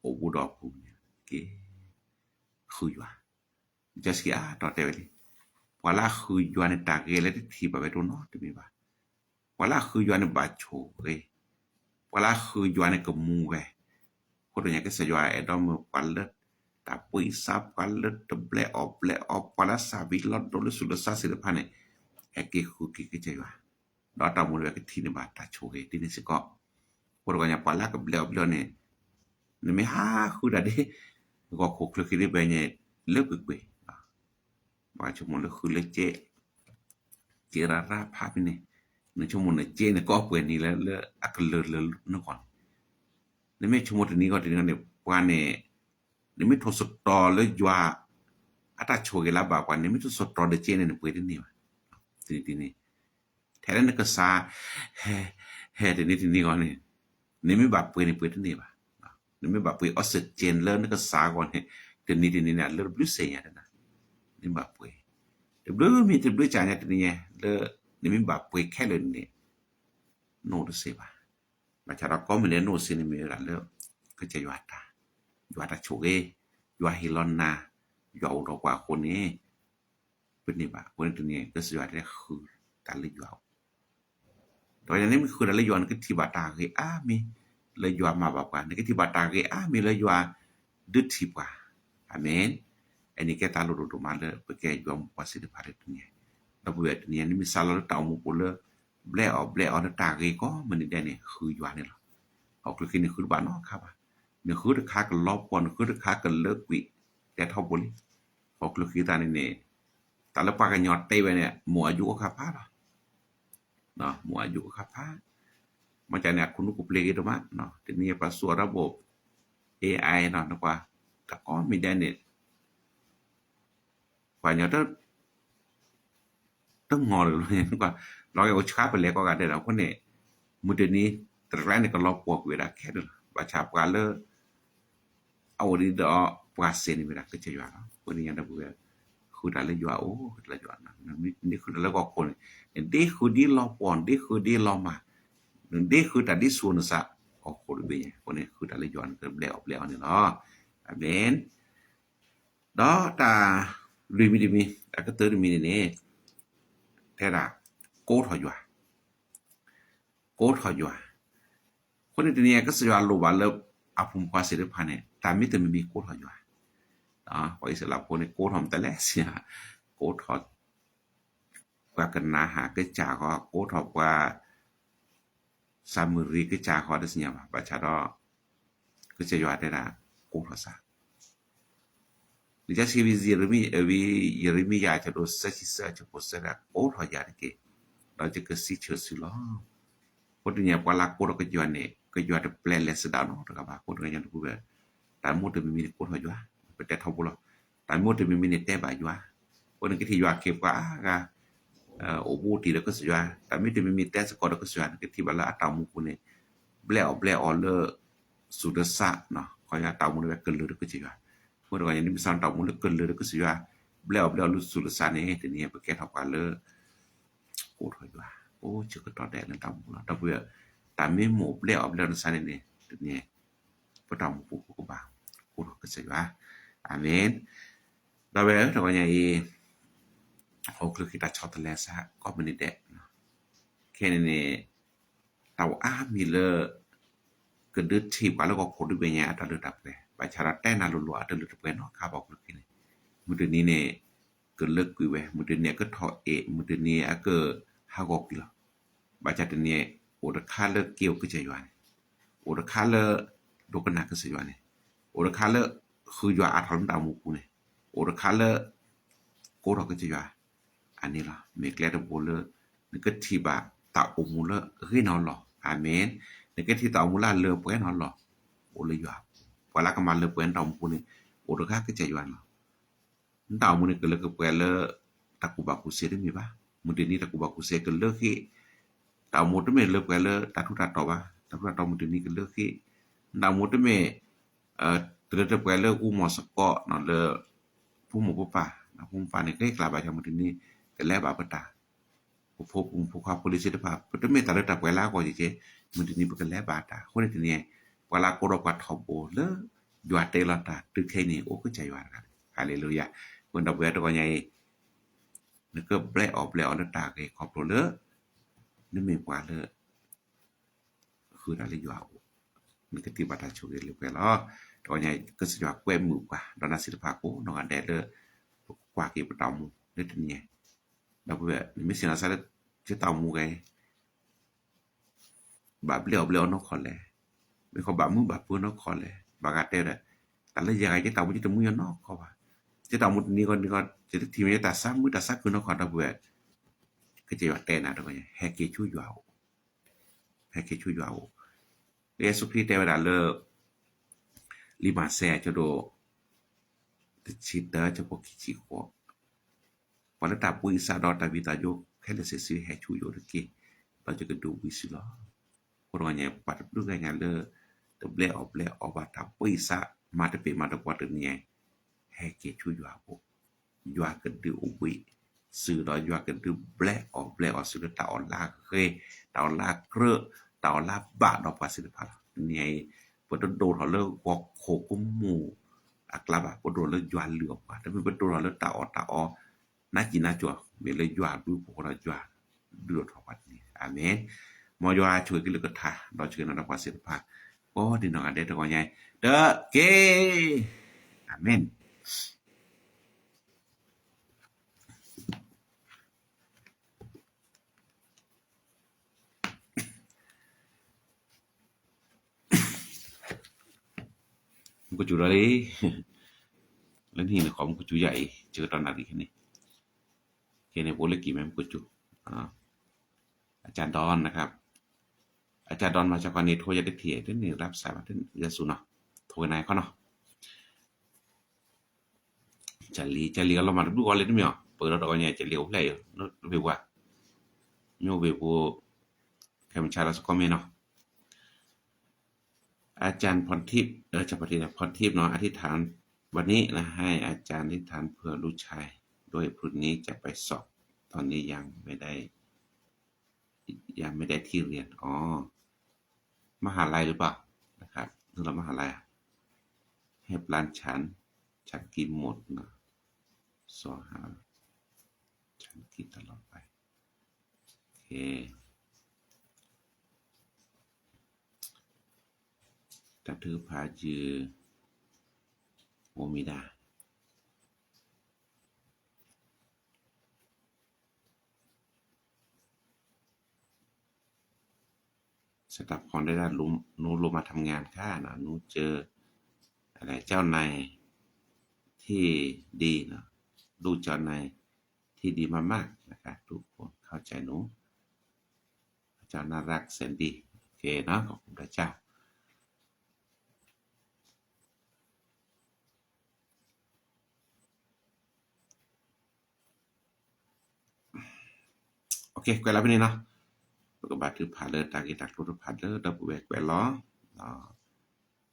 အိၣ်ဘူးဒီးအပူၤတက့ၢ်. ဃုယွၤ, ကစၢ်စံးအါတီၤတဲဝဲလံ, ပှၤလၢအဃုယွၤန့ၣ် တၢ်ဂ့ၤလၢတထံၣ်ဘၣ်ဝဲတအိၣ်နီတမံၤဘၣ်. ပှၤလၢအဃုယွၤန့ၣ်ဘၣ်ဆိၣ်ဂ့ၤ, ပှၤလၢအဃုယွၤန့ၣ်ကမူဝဲ, အဃိတနံၤကစၢ်ယွၤအဲၣ်ဒိးမုၢ်ပှၤလၢ တၢ်ပှ့ၤစး ပှၤလၢတဘျဲးအီၣ်ဘျဲးအီ ပှၤလၢစၢ်ဘံလီၢ်ဒိၣ်လၢသူၣ်လၢသးသ့ၣ်တဖၣ်န့ၣ် ဟဲက့ၤဃုက့ၤကစၢ်ယွၤ, ဒီးတၢ်အိၣ်မူဝဲကထံၣ်န့ၢ်ဘၣ်တၢ်ဆိၣ်ဂ့ၤဒ်န့ၣ်စ့ၢ်ကီး. အဃိတဂီၤညါ ပှၤလၢအကဘျဲးအီၣ်ဘျဲးအီန့ၣ် နမ့ၢ်ဟးဃုတၢ်ဒ် ဂီၤခိၣ်ချၢဃံဒ်ဘဲန့ၣ် လၢကွ့ၢ်ကွ့ၢ် ဘၣ်ဆိကမိၣ်လၢဃုလၢကဲ ကဲရၣ်ရၣ်ဖးဖဲန့ၣ်, နဆိကမိၣ်နကဲန့ၣ် ကီၢ်ပှဲၤနံၤလၢ လၢအကလၢာ်လၢနဂီၢ်န့ၣ်, နမ့ၢ်ဆိကမိၣ်တနံၤဂီၢ်တနံၤဂီၢ်န့ၣ် ပှၤန့ၣ် နမ့ၢ်ထိၣ်သတြီၤလၢယွၤ အတၢ်ဆိၣ်ဂ့ၤလၢအဘၣ်ပှၤန့ၣ် နမ့ၢ်ထိၣ်သတြီၤဒီးကဲန့ၣ် နပှ့ၤတန့ၢ်ဘၣ်. တနံၤတနံၤ ထဲလၢနကစၢ် ဟဲ ဟဲတနံၤတနံၤဂီၢ်န့ၣ် နမ့ၢ်ဘၣ်ပှ့ၤန့ၣ် ပှ့ၤတန့ၢ်ဘၣ်. နမ့ၢ်ဘၣ်ပှ့ၤ oxygen လၢနကစၢ်အဂီၢ်န့ၣ် တနံၤတနံၤန့ၣ် အလၢတဘျုးစဲးညါတနၤ နမ့ၢ်ဘၣ်ပှ့ၤ တဘျုးမံၤတဘျုးကၢ်ညါတနံၤညါ လၢနမ့ၢ်ဘၣ်ပှ့ၤခဲလၢာ်န့ၣ် နအိၣ်တသ့ဘၣ်. ဘၣ်ဆၣ်ဒီးကိးမုၢ်နံၤဒဲးနအိၣ်သ့န့ၣ်မ့ၢ်ဝဲဒၣ်လၢ ကစၢ်ယွၤတၢ်, ယွၤတၢ်ဆိၣ်ဂ့ၤ, ယွၤဟ့ၣ်လီၤနၤ, ယွၤအိၣ်ဒီးပှၤအဃိန့ၣ် ပန့ၢ်ဘၣ်. အဃိန့ၣ်တနံၤ ကစၢ်ယွၤတဲဃုတၢ်လၢယွၤအိၣ် ဒီးနမ့ၢ်ဃုတၢ်လၢယွၤ နကထံၣ်ဘၣ်တၢ်ဂ့ၤအါမံၤလၢယွၤမၤဘၣ်ပှၤ, နကထံၣ်ဘၣ်တၢ်ဂ့ၤအါမံၤလၢယွၤဒုးထံၣ်ပှၤ. အၤမ့ၣ်. အန့ၣ်ကဲတၢ်လိၣ်ဒိၣ်ဒိၣ်မးလၢပကဲယွၤမိၢ်ပှၢ်သ့ၣ်တဖၣ်လၢတနံၤ, ဒီပုၢ်ဝဲၢ်တနံၤ နမ့ၢ်စးလီၤလၢတၢ်အိၣ်မူပူၤလၢ ဘျဲးအီၣ်ဘျဲးအီနတၢ်ဂ့ၤကိးမုၢ်နံၤဒဲးန့ၣ် ဃုယွၤန့ၣ်လီၤ. ဟီၣ်ခိၣ်ချၢဃံန့ၣ် ဃုတဘၣ်နီတခါဘၣ်. နဃုတခါကလီၤပှီၢ်, နဃုတခါကလၢကွံာ် တဲထီဘိလံ. ဟီၣ်ခိၣ်ချၢဃံသတးန့ၣ်န့ၣ် တၢ်လၢပှၤကညီတဲဝဲန့ၣ် မိၢ်အယူအိၣ်ခါဖးလီၤ. မိၢ်အယူအိၣ်ခါဖး, မ့ၢ်ကန့ၣ် အခိၣ်နူာ်ကပျ့ၤဂ့ၤဒိၣ်မး, တနံၤပှၤသူၣ်အီၤဒီးဘိၣ် AI နီၤ နကွၢ်, တၢ်ကိးမံၤဒဲးန့ၣ် ပှၤကညီ တမီၤလၢၤ လီၤဂာ်အိၣ်ဆှးပလဲၤကိးဂၤဒဲးဒီး အဃိန့ၣ် မုၢ်တနံၤ တြဲၤန့ၣ် ကလီၤပှီၢ်ကွံာ်ဝဲဒၣ်ခဲလၢာ်လီၤ. ဘၣ်ဆၣ်ပှၤလၢ အအိၣ်ဒံးဒီးပှၤစ့ၢ်န့ၣ်ဝဲဒၣ် ကစၢ်ယွၤလီၤ. အဃိန့ၣ်ညါဒီပုၢ်ဝဲၢ်, ဃုတၢ်လၢယွၤအိၣ်, ဃုတၢ်လၢယွၤ, နဃုတၢ်လၢဂီၢ်ခိၣ်န့ၣ် နဒ့ဃုဒ်လီၤပှီၢ်, နဒ့ဃုဒ်လီၤမၢ်, နဒ့ဃုတၢ်ဒ်ဆူၣ်နသး, ဟီၣ်ခိၣ်တဘ့ၣ်ညါ, အဃိန့ၣ် ဃုတၢ်လၢယွၤန့ၣ်ကဘျဲးအီၣ်ဘျဲးအီၤန့ၣ်လီၤ. အၤမ့ၣ်. ဒီးတၢ်လွံၢ်မံၤတမံၤ, အကတၢၢ်တမံၤန့ၣ်န့ၣ်, တဲဒၣ်, ကိးထီၣ်ယွၤ ကိးထီၣ်ယွၤ. အဃိန့ၣ်တနံၤအံၤ ကစၢ်ယွၤလိၣ်ဘၣ်လၢအဖိမုၣ်ဖိခွါသ့ၣ်တဖၣ်န့ၣ် တၢ်မ့ၢ်တမံၤမံၤကိးထီၣ်ယွၤ, ပှၤအံၣ်စရ့လးဖိန့ၣ် ကိးထီၣ်မတၤလဲၣ်, ကိးထီၣ် ပှၤကနၤအၣ်ကစၢ်ဃီ, ကိးထီၣ်ပှၤ စၤမရံကစၢ်ဃီတသ့ၣ်ညါဘၣ်, ဘၣ်ဆၣ်ဒီး ကစၢ်ယွၤတဲဒၣ် ကိးထီၣ်စၢ် လံာ်စီဆှံ ယရမံယၤ အဆၢဒိၣ်သၢဆံသၢ အဆၢဖိသၢဒၣ် ကိးထီၣ်ယၤတက့ၢ်, ဒီးယကစံးဆၢသုလီၤ. အဃိတနံၤအံၤ ပှၤလၢကိးထီၣ်ကစၢ်ယွၤန့ၣ် ကစၢ်ယွၤတပျဲလဲၤစ့ဒၣ်နီတဂၤဘၣ်. အဃိတဂၤညါတပူၤဝဲ တၢ်မ့ၢ်တမံၤမံၤန့ၣ်ကိးထီၣ်ယွၤ, ပတဲထီဘိလီၤ. တၢ်မ့ၢ်တမံၤမံၤန့ၣ်တဲဘၣ်ယွၤ, အဃိန့ၣ်ကထံၣ်ယွၤက့ၤပှၤအါဂၤ အိၣ်ဘူးတံၢ်ဒီးကစၢ်ယွၤ, တၢ်မ့ၢ်တမံၤမံၤတဲစ့ၢ်ကီးဒီးကစၢ်ယွၤ နကထံၣ်ဘၣ်လၢအတၢ်အိၣ်မူပူၤန့ၣ် ဘျဲးအီၣ်ဘျဲးအီၤလၢ ဆူၣ်လၢသး, ခီယွၤတၢ်အိၣ်မူန့ၣ်ဝဲကလုာ်ဒီးကစၢ်ယွၤ. အဃိတဂၤညါ နမ့ၢ်စးတၢ်အိၣ်မူလၢကလုာ်ဒီးကစၢ်ယွၤ ဘျဲးအီၣ်ဘျဲးအီၤလၢဆူၣ်လၢသးန့ၣ် တနံၤအံၤပကဲထီၣ်ပှၤလၢ ကိးထီၣ်ယွၤ, အိၣ်ဆၢကတီၢ်ဒဲးလၢတၢ်အိၣ်မူလီၤ. ဒီပုၢ်ဝဲၢ်, တၢ်မ့ၢ်မိၣ်ဘျဲးအီၣ်ဘျဲးအီၤလၢသးန့ၣ်န့ၣ် တနံၤ ပတၢ်အိၣ်မူပူၤပကဘၣ် ကိးထီၣ်ကစၢ်ယွၤ. အၤမ့ၣ်. ဒီပုၢ်ဝဲၢ်ဧၢ, တဂီၤညါအံၤ ဟီၣ်ခိၣ်ချၢဃံတၢ်ဆီတလဲစး ကိးမုၢ်နံၤဒဲး, ခဲအံၤန့ၣ်န့ၣ် တၢ်အိၣ်အါမံၤလၢ ကဒုးထံၣ်ပှၤလၢဟီၣ်ခိၣ်ဒုးဘ့ၣ်ညါအတၢ်လၢတၢ်ပှဲၤ, ဘၣ်ဆၣ်ဒီးတဲနၤလိၤလိၤ အတၢ်လၢတၢ်ပှဲၤနီတခါဘၣ်ဟီၣ်ခိၣ်ချၢဃံန့ၣ်, မုၢ်တနံၤန့ၣ် ကလၢကွံာ်ဝဲ, မုၢ်တနံၤအကထီၣ်အ့ၣ်, မုၢ်တနံၤအကဟးဂီၤကွံာ်လီၤ. ဘၣ်ဆၣ်တနံၤ အိၣ်တခါလၢက့ၤအိၣ်ကစၢ်ယွၤန့ၣ်, အိၣ်တခါလၢ ဒိကနၣ်ကစၢ်ယွၤန့ၣ်, အိၣ်တခါလၢ ဃုယွၤအါထီၣ်လၢတၢ်အိၣ်မူပူၤန့ၣ်, အိၣ်တခါလၢ ကိးထီၣ်ကစၢ်ယွၤ, အန့ၣ်လီၤ မ့ၢ်ကျဲတဘိလၢ နကထံၣ်ဘၣ်တၢ်အိၣ်မူလၢအဂ့ၤနီၤလီၤ. အၤမ့ၣ်. နကထံၣ်တၢ်အိၣ်မူလၢအလၢပှဲၤနီၤလီၤ. အိၣ်လၢယွၤ, ပှၤလၢကမၤလၢပှဲၤနတၢ်အိၣ်မူပူၤန့ၣ် အိၣ်တခါကစၢ်ယွၤန့ၣ်လီၤ. နတၢ်အိၣ်မူန့ၣ် ကလၢကပှဲၤလၢ တၢ်ကူၣ်ဘၣ်ကူၣ်သ့တမ့ၢ်ဘၣ်. မုၢ်တနံၤတၢ်ကူၣ်ဘၣ်ကူၣ်သ့ကလၢဃ့, တၢ်အိၣ်မူတမ့ၢ်လၢပှဲၤလၢတၢ်ထူးတၢ်တီၤဘၣ်, တၢ်ထူးတၢ်တီၤမုၢ်တနံၤကလၢဃ့, နတၢ်အိၣ်မူတမ့ၢ် တလၢတပှဲၤလၢအူမီၤစ့ၢ်ကီးနီၤလၢ ဖိမုၣ်ဖိပၢ်, ဖိမုၣ်ပၢ်န့ၣ် ကဟ့ၣ်ကျါဘၣ်ဆၣ်မုၢ်တနံၤ ကလဲၤဘၣ်ပတၢ်, ပဖိမုၣ်ဖိခွါဖိလံၤသ့ၣ်တဖၣ် ပတမ့ၢ်တၢ်လၢတၢ်ပှဲၤလၢအဂီၢ်ကဲကဲ, မုၢ်တနံၤပကလဲၤဘၣ်တၢ်. အဃိန့ၣ်တနံၤ ပှၤလၢကိးထီၣ်ပှၤထီဘိလၢ ယွၤတဲလီၤတၢ်တုၤခဲအံၤန့ၣ် အိၣ်ကစၢ်ယွၤတဂၤ, ဟါလ့လူယၤ. အဃိဒီပုၢ်ဝဲၢ်တဂီၤညါအံၤ နကဘျဲးအီၣ်ဘျဲးအီၤလၢတၢ်ဂ့ၤခီဖျိလၢ နမ့ၢ်ပှၤလၢ ဃုတၢ်လၢယွၤအအိၣ်, နကထံၣ်ဘၣ်တၢ်ဆိၣ်ဂ့ၤလၢပှဲၤလီၤ. တဂီၤညါ ကစၢ်ယွၤကွဲမုာ်ပှၤ ဒီးနၤသ့ၣ်တဖၣ်ကိးနီၢ်ဂၤဒဲးလၢ ပကွၢ်က့ၤပတၢ်အိၣ်မူလၢတနံၤ, ဒီပုၢ်ဝဲၢ် နမ့ၢ်ဆ့ၣ်နီၤစၢ်လၢ ယတၢ်အိၣ်မူဂ့ၤ ဘၣ်ဘျဲးအီၣ်ဘျဲးအီၤနီၢ်ခီလဲၣ်, မ့ၢ်ခီဘၣ်မုာ်ဘၣ်ပၢၤနီၢ်ခီလဲၣ်, ဘၣ်ဂၤတဲဒီး တၢ်လၢယဂၤယတၢ်အိၣ်မူယတမုာ်ယနီၢ်ခီဘၣ်, ယတၢ်အိၣ်မူတနံၤဂီၢ်နံၤဂီၢ် ယတထံၣ်မ့ၢ်ယတၢ်ဆါမုာ်တၢ်ဆါကုာ်နီၢ်ခီ ဒီပုၢ်ဝဲၢ်, ကစၢ်ယွၤတဲနၤတဂီၤညါ ဟဲက့ၤဆူယွၤအအိၣ် ဟဲက့ၤဆူယွၤအအိၣ်. လၢယ့ၣ်ၡူးခရံာ်တဲဝဲဒၣ်လၢ လံာ်မးသဲအဆၢဒိၣ် တဆံတၢ အဆၢဖိခံဆံဃိး, ပှၤလၢတၢ်ဘှံးအသးဒီးတၢ်ဝံသးစူၤခဲလၢာ်သ့ၣ်သု ဟဲဆူယအိၣ်တက့ၢ်, ဒီးယကဒုးဘှံးသုလီၤ. အဃိတဂီၤညါ ပှၤတဘျုးဂၤညါလၢ တဘျဲးအီၣ်ဘျဲးအီၤဘၣ်တၢ်ဘှံးအသး မၤတပ့ၤမၤတပှီၤတနံၤညါ ဟဲက့ၤဆူယွၤအအိၣ်, ယွၤကဒုးအိၣ်ဘှံးသုဒီး ယွၤကဒုးဘျဲးအီၣ်ဘျဲးအီၤသုလၢတၢ်အီၣ်လၢအဂ့ၤ, တၢ်အီၣ်လၢအကြၢး, တၢ်အီၣ်လၢအဘၣ်ဒီးပှၤသ့ၣ်တဖၣ်လီၤ. တနံၤအံၤ ပတဒိၣ်ထီၣ်လၢဂီၤခိၣ်ကမူၣ်အကျါဘၣ်, ပဒိၣ်လၢယွၤလုၢ်အီၣ်ပှၤ, တမ့ၢ်ပဒိၣ်ထီၣ်လၢတၢ်အီၣ်တၢ်အီ နးစံးနးစိၤ, မ့ၢ်လၢယွၤဘျုးဖှိၣ်ဒီးယွၤဒုးအိၣ်ထီၣ်ပှၤတနံၤ, အၤမ့ၣ်. မ်ယွၤဆိၣ်ဂ့ၤကလုၢ်ကထါ ဒီးဆိၣ်ဂ့ၤနီၢ်ဒီးပှၤသ့ၣ်တဖၣ် ကိးဒံးနီၢ်ဂၤဒဲးတဂီၤညါအံၤ တက့ၢ်, အၤမ့ၣ်. မူကစူၤလီၤလံ, လၢနဟံၣ်န့ၣ် ခီမူကစူၤယၤအံၤ ဆၢကတီၢ်နၣ်ရံၣ်ခဲန့ၣ်, ခဲန့ၣ် ပအိၣ်လၢကံၢ်မဲမူကစူၤ, အကၢ်ဒွန်နၤ, အကၢ်ဒွန်မၤစၢ်ခီန့ၣ် ထိယၤတထံၣ် တန့ၢ်လၢပစၢ်ဘၣ် ယဲၢ်ဆူၣ်နီၤ, ထိကနၣ်ခီနီၤ. ကၢ်လံၤ ကၢ်လံၤအလီၤမၢ်တဘျုးဂီၤလၢတမ့ၢ်အီၤ ပၢၢ်ဒီးတဂီၤညါ ကၢ်လံၤအိၣ်ဖျဲၣ်အံၤ လၢဝ့ၢ်ပှၢ်, မ့ၢ်အိၣ်ဝ့ၢ်ဖိ, က ခဲမုၢ်ဆါလီၤစ့ၢ်ကီးမ့ၢ်နီၤ. อาจารย์พรทิพย์ เออ อาจารย์พรทิพย์นะ พรทิพย์เนาะ อธิษฐาน วันนี้นะ ให้อาจารย์อธิษฐานเผื่อลูกชาย ด้วยพรุ่งนี้จะไปสอบ ตอนนี้ยังไม่ได้ ยังไม่ได้ที่เรียน อ๋อ มหาลัยหรือเปล่า นะครับ เรื่องมหาลัยอะ ให้ปลานฉัน ฉันกินหมดนะ สอหา ฉันกินตลอดไป โอเค တၢ်ထုကဖၣ်ယုၢ် အိၣ်မံၤဒၣ် สถาพรได้ด้านหนูลงมาทำงานค่ะนะ หนูเจอ อะไร เจ้านายที่ดีนะ ลูกเจ้านายที่ดีมากๆนะคะ ทุกคนเข้าใจหนู พระเจ้าน่ารักแสนดี โอเคเนาะ ขอบคุณพระเจ้า โอเค ကွဲးလီၤဖဲန့ၣ်နီၤ ပကဘါထုကဖၣ်လၢတၢ်ဂ့ၢ်တၢ်ကျိၤတဖၣ်လၢဒီပုၢ်ဝဲၢ်ကွဲးလီၤ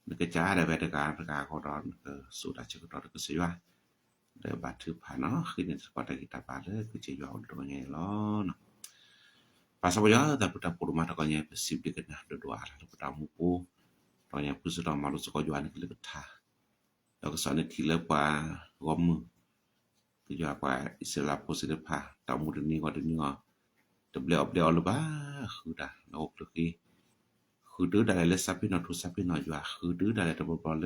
နကစၢ်ဒၣ်ဝဲတဂၤတဂၤအဂီၢ်ဒီး နကစိာ်တၢ်ဆၢကတီၢ်လၢကစၢ်ယွၤ လၢဘါထုကဖၣ်နီၤ ဃ့န့ၢ်သကိးတၢ်ဂံၢ်တၢ်ဘါလၢကစၢ်ယွၤအိၣ်တဂီၤညါအံၤလီၤ. ပၢ်စီၤပီၤယွၤ တၢ်ဘျုးတၢ်ဖှိၣ်ဒိၣ်မးတဂီၤညါ ပစံးဘျုးကနၣ်ဒိၣ်ဒိၣ်အါလၢပတၢ်အိၣ်မူပူၤ တဂီၤညါ ပူၤစ့ၢ်ကီးမၤလိသကိးယွၤန့ၣ်ကလုၢ်ကထါ ဒီးကစီၣ်န့ၣ်ထံၣ်လၢပှၤဂီၢ်မုၢ် ကယွၤပှၤအံၣ်စရ့လးဖိသ့ၣ်တဖၣ် တၢ်အိၣ်မူတနံၤဂီၢ်တနံၤဂီၢ် တဘျဲးအီၣ်ဘျဲးအီလၢၤဘၣ် ဃုတၢ်လၢဟီၣ်ခိၣ်ချၢဃံ ဃုတုၤဒၣ်လဲာ်လၢ ဆၣ်ဖ့ၣ်နီၣ်ထူ ဆၣ်ဖ့ၣ်နီၣ်ယွၤ ဃုတုၤဒၣ်လဲာ်တဘျီဘျီလၢ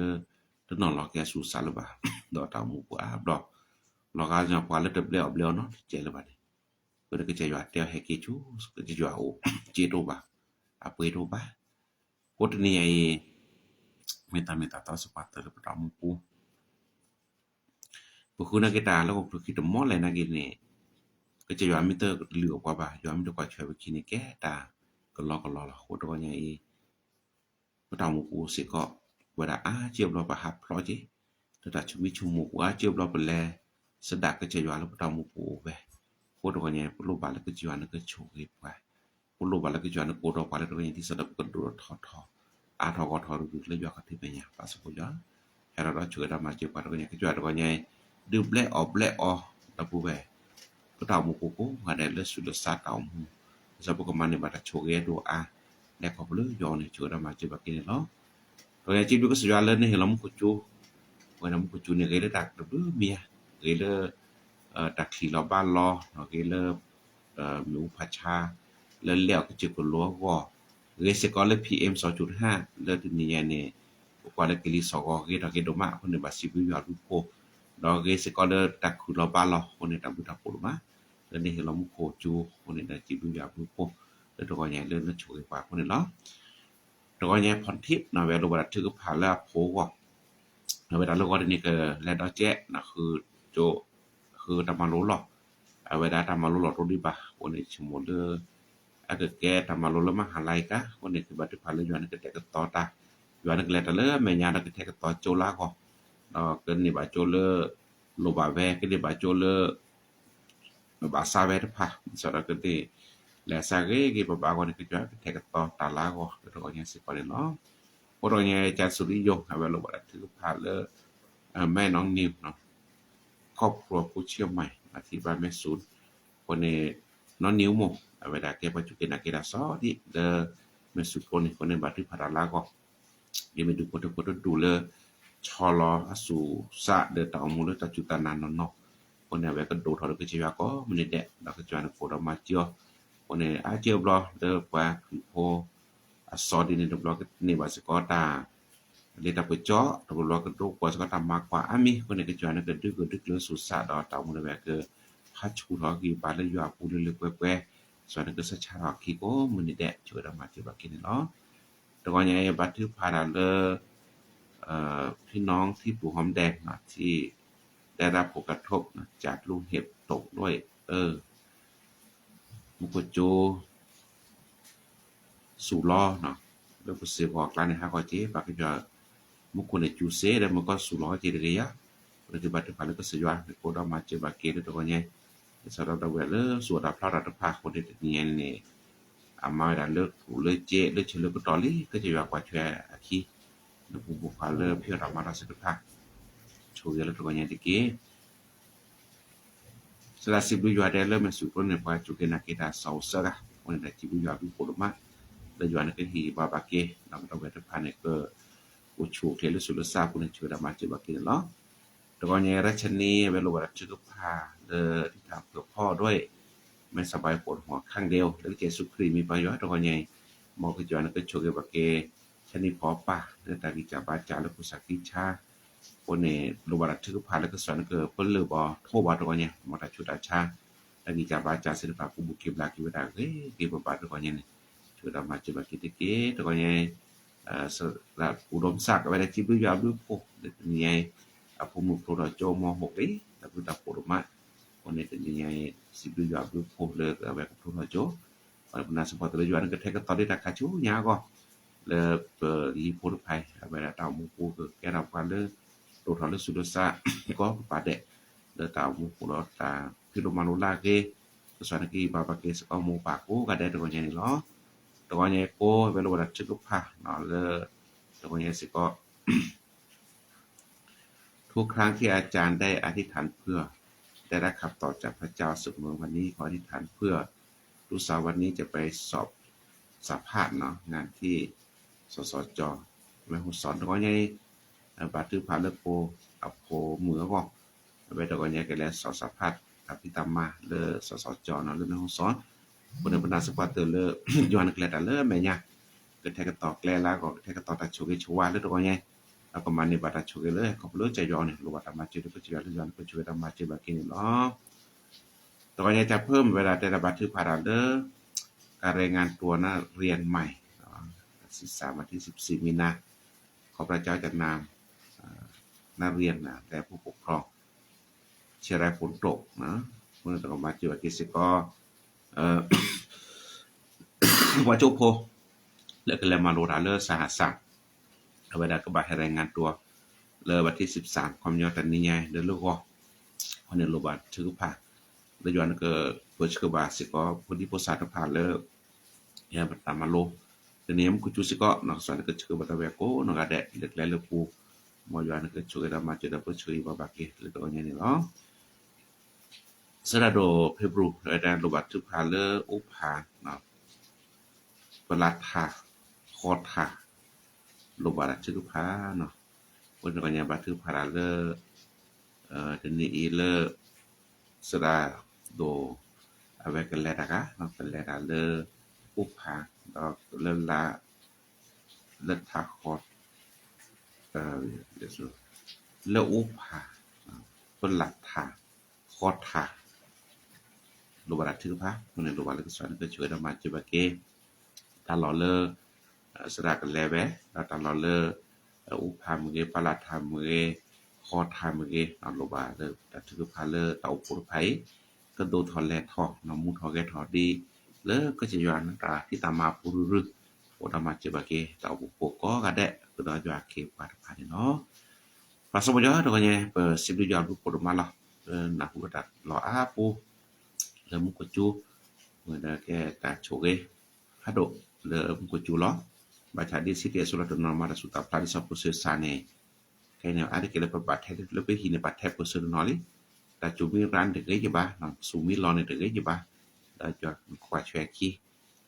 တနီၤလီၤက့ၤအဆူၣ်စးလၢၤဘၣ် ဒီးတၢ်အိၣ်မူပူၤအါဘျီ လီၤဂာ်ညီပှၤလၢတဘျဲးအီၣ်ဘျဲးအီနီတစဲးလၢၤဘၣ်န့ၣ် ကဲလၢကစၢ်ယွၤတဲအီၤဟဲက့ၤဆူ ကစၢ်ယွၤအအိၣ် စ့တအိၣ်ဘၣ် အပှ့ၤတအိၣ်ဘၣ် အဃိတနံၤညါအံၤ မ့ၢ်တၢ်မ့ၢ်တၢ်တီစ့ၢ်ကီးသၢလၢပတၢ်အိၣ်မူပူၤ ပဃုနာ်က့ၤတၢ်လၢဟီၣ်ခိၣ်ချၢဃံတမီၢ်လဲၣ်နာ်က့ၤန့ၣ် ကစၢ်ယွၤမ့ၢ်တလုၢ်အီၣ်ပှၤဘၣ် ယွၤမ့ၢ်တကွၢ်ထွဲပခံန့ၣ် ကဲတၢ်ကလီကလီလီၤ အဃိတဂီၤညါအံၤ ပတၢ်အိၣ်မူပူၤစ့ၢ်ကီး ဝဲဒၣ်အါကၢဘျီပဟးဖျိးက့ၤ လၢတၢ်ဆိမိၣ်ဆိကမိၣ်ပူၤ အါကၢဘျီပလဲၤ စဒၣ်ကစၢ်ယွၤလၢပတၢ်အိၣ်မူပူၤအိၣ်ဝဲ အဃိတဂီၤညါ ပလိၣ်ဘၣ်လၢကစၢ်ယွၤန့ၣ်ကဆိၣ်ဂ့ၤပှၤ ပလိၣ်ဘၣ်လၢကစၢ်ယွၤန့ၣ်ကအိၣ်ဒီးပှၤလၢတဂီၤညါ ဒ်သိးဒီးပကဒိၣ်ထီၣ်ထီ အါထီၣ်ဂီၢ်ထီၣ်တဂ့ၤလၢယွၤခီၣ်ထံးမဲာ်ညါ ပၢ်စီၤပီၤယွၤ ဟဲထီၣ်ဒီးဆိၣ်ဂ့ၤဒီးမၤစၢၤပှၤတဂီၤညါ ကစၢ်ယွၤတဂီၤညါ ဒုးဘျဲးအီၣ်ဘျဲးအီ ဒီပုၢ်ဝဲၢ် ပတၢ်အိၣ်မူပူၤကိးဂၤဒဲးလၢဆူးလၢစါတၢ်အိၣ်မူ ဒ်သိးပကမၤန့ၢ်ဘၣ်တၢ်ဆိၣ်ဂ့ၤအဒိၣ်အါ လဲၤခီဖျိလၢယွၤအအိၣ်န့ၣ် ဆိၣ်ဂ့ၤဒီးမၤစၢၤဘၣ်က့ၤန့ၣ်လီၤ. တဂီၤညါစံးဘျုးကစၢ်ယွၤလၢနဟ့ၣ်လီၤမူခိၣ်ကၠိ ဝဲန့ၣ်မူခိၣ်ကၠိန့ၣ် ဂ့ၤလၢတၢ်ကတၢၢ်ဘျုးမံၤဧါ, ဂ့ၤလၢ တၢ်ချံးလီၤဘၣ်လီၤ, ဂ့ၤလၢ မ့ၣ်အူဖးဆါ လၢလဲၢ်အီၣ်ကစၢၢ်ကလိအဂီၢ်, ဂ့ၤစ့ၢ်ကီးလၢ PM စီၤကၠူတဟၣ် လၢတနံၤညါန့ၣ် ပကွၢ်လၢကလံၤစိးဂီၤ ဂ့ၤထီၣ်က့ၤဒိၣ်မး အဃိန့ၣ် ဘၣ်စံးဘျုးယွၤဘျုးဖှိၣ်, ဒီးဂ့ၤစ့ၢ်ကီးလၢတၢ်ခုၣ်လီၤဘၣ်လီၤ အဃိန့ၣ် တၢ်ဘျုးတၢ်ဖှိၣ်ဒိၣ်မး လၢနဟ့ၣ်လီၤမူခိၣ်ကၠိ အဃိန့ၣ် ဒီးစံးဘျုးယွၤဘျုးဖှိၣ် လၢတဂီၤညါလၢနဆိၣ်ဂ့ၤပှၤအဃိန့ၣ်လီၤ. တဂီၤညါ ဖီၣ်ထံး ဝဲလိၣ်ဘၣ်တၢ်ထုကဖၣ်လၢအဖိအဂီၢ်, အဝဲဒၣ်လၢဂီၤတနံၤကလဲၤဒီးကဲး ဃုကၠိ ဃုတၢ်မၤလိလီၤ, အဝဲဒၣ်တၢ်မၤလိလီၤတိၢ်ဒံးဘၣ် အဃိန့ၣ် ဆိကမိၣ်လၢ အကကဲတၢ်မၤလိလၢမဟါလါအံၤကါ အဃိန့ၣ် ကဘၣ်ထုကဖၣ်လၢယွၤန့ၣ်ကတဲာ်ကတီၤတၢ်, ယွၤန့ၣ်ကလဲၤတၢ်လၢမဲာ်ညါဒီးကတဲာ်ကတီၤကၠိလၢအဂီၢ်, ဒီးကန့ၢ်ဘၣ်ကၠိလၢ လိၣ်ဘၣ်ဝဲ ကန့ၢ်ဘၣ်ကၠိလၢ ဘၣ်ဆါဝဲတဖၣ် ဒ်သိးဒီးကသ့ၣ် လဲၤဆါဂ့ၤဂ့ၤဘၣ်ဘၣ်အဂီၢ်န့ၣ် ကစၢ်ယွၤကတဲာ်ကတီၤတၢ်လၢအဂီၢ် လၢတဂီၤညါစ့ၢ်ကီးန့ၣ်လီၤ. အဃိတဂီၤညါ ကၠၢ်စူၤလံယိၤ အဝဲလိၣ်ဘၣ်တၢ်ထုကဖၣ်လၢ แม่น้องนิว ครอบครัวผู้เชื่อใหม่ อธิบายแม่ศูนย์ အဃိန့ၣ် น้องนิว မိၢ် အဝဲဒၣ်ကဲပှၤစူၢ်က့ၤနာ်က့ၤတၢ်စီဒံးလၢ မဲၢ်စူၢ်ဖိန့ၣ် အဃိန့ၣ် ဘၣ်ထုကဖၣ်တၢ်လၢအဂီၢ် ယမ့ၢ်ဒုးဖိတဖိတဒူၣ်လၢ ဆီလီၤအဆူၣ်စးဒီးတၢ်အိၣ်မူလၢတၢ်စူၢ်တၢ်နာ်နီၢ်နီၢ်, အဃိန့ၣ် အဝဲကဒိၣ်ထီၣ်လၢကစၢ်ယွၤကိးမုၢ်နံၤဒဲး ဒီးကစၢ်ယွၤန့ၣ်ကအိၣ်ဒီးမၤစၢၤအီၤ, အဃိန့ၣ် အါကၢဘျီလၢပှၤခရံာ်ဖိ အစီဒံးန့ၣ်တဘျီကန့ၢ်ဘၣ်စ့ၢ်ကီးတၢ် လၢတၢ်ပၢၢ်ကၠီ တဘျီဘျီကဒိကွၢ်စ့ၢ်ကီးတၢ်မၤကွၢ်အါမံၤ အဃိန့ၣ် ကစၢ်ယွၤန့ၣ်ကဒုးကဒုးကျၢၤဆူၣ်စးဒီးတၢ်အိၣ်မူလၢအဝဲက ဟးဆူၣ်ထီၣ်က့ၤဘၣ်လၢယွၤအပူၤလၢလၢပှဲၤပှဲၤ, ကစၢ်ယွၤန့ၣ်ကဆၢဆါထီၣ်အခံကိးမုၢ်နံၤဒဲး ဆိၣ်ဂ့ၤဒီးမၤစၢၤဘၣ်က့ၤန့ၣ်လီၤ. တဂီၤညါအံၤ ဘါထုကဖၣ်တၢ်လၢ พี่น้องที่ปลูกหอมแดงนะ ที่ได้รับผลกระทบนะ จากลูกเห็บตกด้วย เออ မူခိၣ်ကၠိ စူၤလီၤနီၤ, လၢပစ့ၢ်ကီးအကျါန့ၣ် ဟးဂီၤက့ၤ ပှၤကညီ မူခိၣ်န့ၣ်စူၤစ့ၢ် ဒီးမုၢ်ကီၢ်စူၤလီၤက့ၤတဂ့ၤယါ, ပကဘါထုကဖၣ်လၢကစၢ်ယွၤ နကအိၣ်ဒီးမၤစၢၤဘၣ်က့ၤလၢတဂီၤညါ, ဒ်သိးဒီးဝဲလၢစူၤအတၢ်ဖျါထီၣ်တဖၣ်အဃိန့ၣ် တနံၤညါန့ၣ် အမၤဝဲဒၣ်လၢကျိၣ်လၢစ့လၢဆၢလၢကတီၢ်လံ ကစၢ်ယွၤကွၢ်ထွဲအခံ, ဒီးပူၤပိာ်ခွါလၢဖံးအီၣ်တၢ်မၤတၢ်သ့ၣ်တဖၣ် ဆိၣ်ဂ့ၤလၢတဂီၤညါတက့ၢ်. စံးဘျုးယွၤဒဲးလၢမဲာ်ဆူၣ်ကျိန့ၣ် ပှၤစူၢ်က့ၤနာ်က့ၤတၢ်စီၤအိၣ်ဆၢဂၤ, အဃိန့ၣ်ဒီးစံးဘျုးယွၤဘျုးဖှိၣ်ဒိၣ်မး, လၢယွၤန့ၣ်ကဟ့ၣ်ဂံၢ်ဘါဘၣ်က့ၤ, ဒီးပဒီပုၢ်ဝဲၢ်တဖၣ်န့ၣ် ကအိၣ်ဆူၣ်အိၣ်ချ့လၢဆူးလၢဆါအပူၤန့ၣ် ဆိၣ်ဂ့ၤဒီးမၤစၢၤဘၣ်က့ၤန့ၣ်လီၤ. တဂီၤညါအံၤ ရၢၢ်ဆၢနံၤ အဝဲလိၣ်ဘၣ်တၢ်ထုကဖၣ်လၢ တံၢ်ထၣ်ပၢၢ်ဖီဒိၣ်အံၤ, မဲၢ်စဘါယဖိတဟီၣ်ခါကဒဲးအိၣ် လၢကစၢ်ယ့ၣ်ၡူးခရံာ်မံၤပၢ်ယွၤတဂီၤညါအံၤ, မ်ကစၢ်ယွၤန့ၣ်ကဆိၣ်ဂ့ၤဘၣ်က့ၤ ဆၢနံၣ်ဖီပၢ် လၢတၢ်ဂံၢ်စၢ်ဘါစၢ်လၢကူစၢ်ခံဆါ, အဃိန့ၣ် လိၣ်ဘၣ်တၢ်ထုကဖၣ်လၢကစၢ်န့ၣ်ကပလၢၢ်ဘၣ်ထိးဘၣ်တဂီၤညါ, မ်တၢ်ဆူးတၢ်ဆါ တၢ်ဂံၢ်စၢ်ဘါစၢ်သ့ၣ်တဖၣ် ကဘူးက့ၤဘျါက့ၤဝဲဒၣ်ဂ့ၤဂ့ၤဘၣ်ဘၣ်တဂီၤညါန့ၣ်, ဆိၣ်ဂ့ၤဒီးမၤစၢၤဘၣ်က့ၤတက့ၢ်. တဂီၤညါအံၤ စရၣ်ကူဒီမစၢ် အဝဲဒၣ်စံးဘျုးယွၤအဘျုးအဖှိၣ် လၢတနံၤညါအံၤ အဖိမုၣ်ဖျိထီၣ်ကၠိမီၢ်ဟိၣ်ဂ့ၤ တၢ်ဘျုးတၢ်ဖှိၣ်ဒိၣ်မး, အဃိန့ၣ် တနံၤညါအံၤ စံးဘျုးယွၤအဘျုးအဖှိၣ်လၢအဝဲကဖျိထီၣ်ကၠိ, ပနာ်စ့ၢ်ကီးတၢ်လၢယွၤန့ၣ်ကထဲကသီၣ်ဒ်တၢ်ခါဆူညါအဂီၢ်, လၢပဟံၣ်ဖိတဖၣ်အံၤ အဝဲဒၣ်တၢ်အိၣ်မူပူၤကကဲထီၣ်ပှၤလၢ ဒိၣ်ထီၣ်လၢဆူးလၢဆါ ကိးကပၤဒဲး, လၢတၢ်အိၣ်မူပူၤဒီးတၢ်ဖံးလိမၤလိလၢအဂ့ၤ, ကစၢ်န့ၣ်ကဟ့ၣ်ဘၣ်ဘၣ်က့ၤစ့ၢ်ကီးမိၢ်ပၢ်ကိးဂၤဒဲးတဂီၤညါန့ၣ်လီၤ. တဂီၤညါအံၤကိး အဝဲလိၣ်ဘၣ်တၢ်ထုကဖၣ်လၢ တဂီၤညါစ့ၢ်ကီး ทุกครั้งที่อาจารย์ได้อธิษฐานเพื่อ ได้รับคำตอบจากพระเจ้าเสมอ วันนี้ขออธิษฐานเพื่อ ลูกสาว วันนี้จะไปสอบ สัมภาษณ์เนาะ งานที่ สสจ แม่ฮ่องสอน တဂီၤညါအံၤ ဘါထုကဖၣ်လၢပှၤအဖိမုၣ်အဂီၢ်, အဝဲတဂီၤညါကလဲၤ สอบ สัมภาษณ์ တၢ်ဖံးတၢ်မၤလၢ สสจ เนาะ လၢ แม่ฮ่องสอน, အဃိန့ၣ် ပနာ်စ့ၢ်ကီးတၢ်လၢ ယွၤန့ၣ်ကလဲၤတၢ်လၢအမဲာ်ညါ, ကထဲကသီၣ်ကျဲလၢအဂီၢ် ကထဲကသီၣ်တၢ်ဆိၣ်ဂ့ၤဆိၣ်ဝါလၢတဂီၤညါ, ဒီးကမၤန့ၢ်ဘၣ်တၢ်ဆိၣ်ဂ့ၤလၢ ခီဖျိလၢကစၢ်ယွၤန့ၣ် လိၣ်ဘၣ်တၢ်မၤစၢၤဒီး ကစၢ်ယွၤလၢယွၤန့ၣ် ကဆိၣ်ဂ့ၤတၢ်မၤစၢၤဘၣ်က့ၤန့ၣ်လီၤ. တဂီၤညါ ကၢ်ဖၢမ့ၢ်ဝဲဒၣ်တဲဒၣ်ဘါထုကဖၣ်တၢ်လၢ การรายงานตัวนักเรียนใหม่ ศึกษาวันที่สิบสี่มีนา ขอพระเจ้าจะนำ นักเรียน และผู้ปกครอง เชียร์แรงฝนตก အဃိန့ၣ် တၢ်ကမၤစၢၤဘၣ်က့ၤစ့ၢ်ကီး ပှၤကၠိဖိ လၢကလဲၤမၤလိတၢ်လၢ สหศาสตร์ အဝဲဒၣ်ကဘၣ်ဟဲ รายงานตัว လၢ วันที่สิบสาม ခီပညီတနံၤညါ လၢလၢဂီၢ်, အဃိန့ၣ်လိၣ်ဘၣ်ထုကဖၣ် လၢယွၤန့ၣ်ကပၢဆှၢဘၣ်စ့ၢ်ကီး ဖိဒံဖိသၣ်တဖၣ်လၢ ပတၢ်မၤလိ, တနံၤအံၤမူခိၣ်စူၤစ့ၢ်ကီး ကစၢ်န့ၣ်ကဆှၢဘၣ်တၢ်ဝဲကိးနီၢ်ဂၤဒဲး လၢကျဲလၢပူၤ, မ်ယွၤန့ၣ်ကဆိၣ်ဂ့ၤဒီးမၤစၢၤဒီးပၢဆှၢဘၣ်က့ၤလၢတဂီၤညါန့ၣ်လီၤ. စရၣ်ဒိၣ်ဖ့ဘြူၤ ဝဲဒၣ်လိၣ်ဘၣ်ထုကဖၣ်လၢအိၣ်ဖး ပလးထး, ဃီထး, လိၣ်ဘၣ်တၢ်ထုကဖၣ်နီၤ, အဃိန့ၣ်တဂီၤညါဘါထုကဖၣ်တၢ်လၢ တနံၤအံၤလၢ စရၣ်ဒိၣ် အဝဲကလဲၤတၢ်ဂၤ ကလဲၤတၢ်လၢ အိၣ်ဖး ဒီးလၢလါ လၢထးဃီ လၢအိၣ်ဖး ပလးထး ဃီထး လိၣ်ဘၣ်တၢ်ထုကဖၣ် အဃိန့ၣ်လိၣ်ဘၣ်လၢကစၢ်န့ၣ်ကဆိၣ်ဂ့ၤဒီးမၤစၢၤဘၣ်က့ၤ တၢ်လီၢ်လၢ စရၣ်ကလဲၤဝဲ ဒီးတၢ်လီၢ်လၢ အိၣ်ဖးမ့ၢ်ဂ့ၤ ပလးထးမ့ၢ်ဂ့ၤ ဃီထးမ့ၢ်ဂ့ၤ လိၣ်ဘၣ်လၢတၢ်ထုကဖၣ်လၢတၢ်အိၣ်ဖှိၣ်တဖၣ်အံၤ ကဒိၣ်ထီၣ်လဲၤထီၣ် မူထီၣ်ဂဲၤထီၣ်ဒ် လၢကစၢ်ယွၤန့ၣ်တၢ်ဖံးတၢ်မၤပူၤရုၢ်ရုၢ် အိၣ်ဒီးမၤစၢၤဘၣ်က့ၤ တၢ်အိၣ်ဖှိၣ်ဖိကိးဂၤဒဲး ကဒီးယွၤအခ့အပှၤတဖၣ်န့ၣ်လီၤ. ပၢ်စီဆှံယွၤတဂီၤညါ ပစံးဘျုးယွၤဘျုးဖှိၣ်ဒိၣ်မးလီၤ လၢနၢ်ဟူလၢတၢ်လီၢ်အါပူၤ လၢမူခိၣ်စူၤ မ့ၢ်ဒီးကဲတၢ်ဆိၣ်ဂ့ၤ ဖးဒိၣ်လၢမူခိၣ်စူၤလီၤ. ဘၣ်ဆၣ်ဒ်စံးတ့ၢ်အစိလီၤတနီၤမး တၢ်ဆူးတၢ်ဖျါဒ်စီၤပၢၤဆၢဆၢန့ၣ် ခဲအံၤန့ၣ် အါတက့ၢ်လၢပဘၣ်ထဲလၢပဟံၣ်န့ၣ် ဘၣ်ထဲပၢၤဆၢတနီၤလံ. တၢ်စူၤမံရၤန့ၣ်တဂ့ၤယဘၣ်, စူၤမံလီၤန့ၣ်တဂ့ၤယဘၣ်, ဒီးယွၤကွၢ်ထွဲအခံ လၢ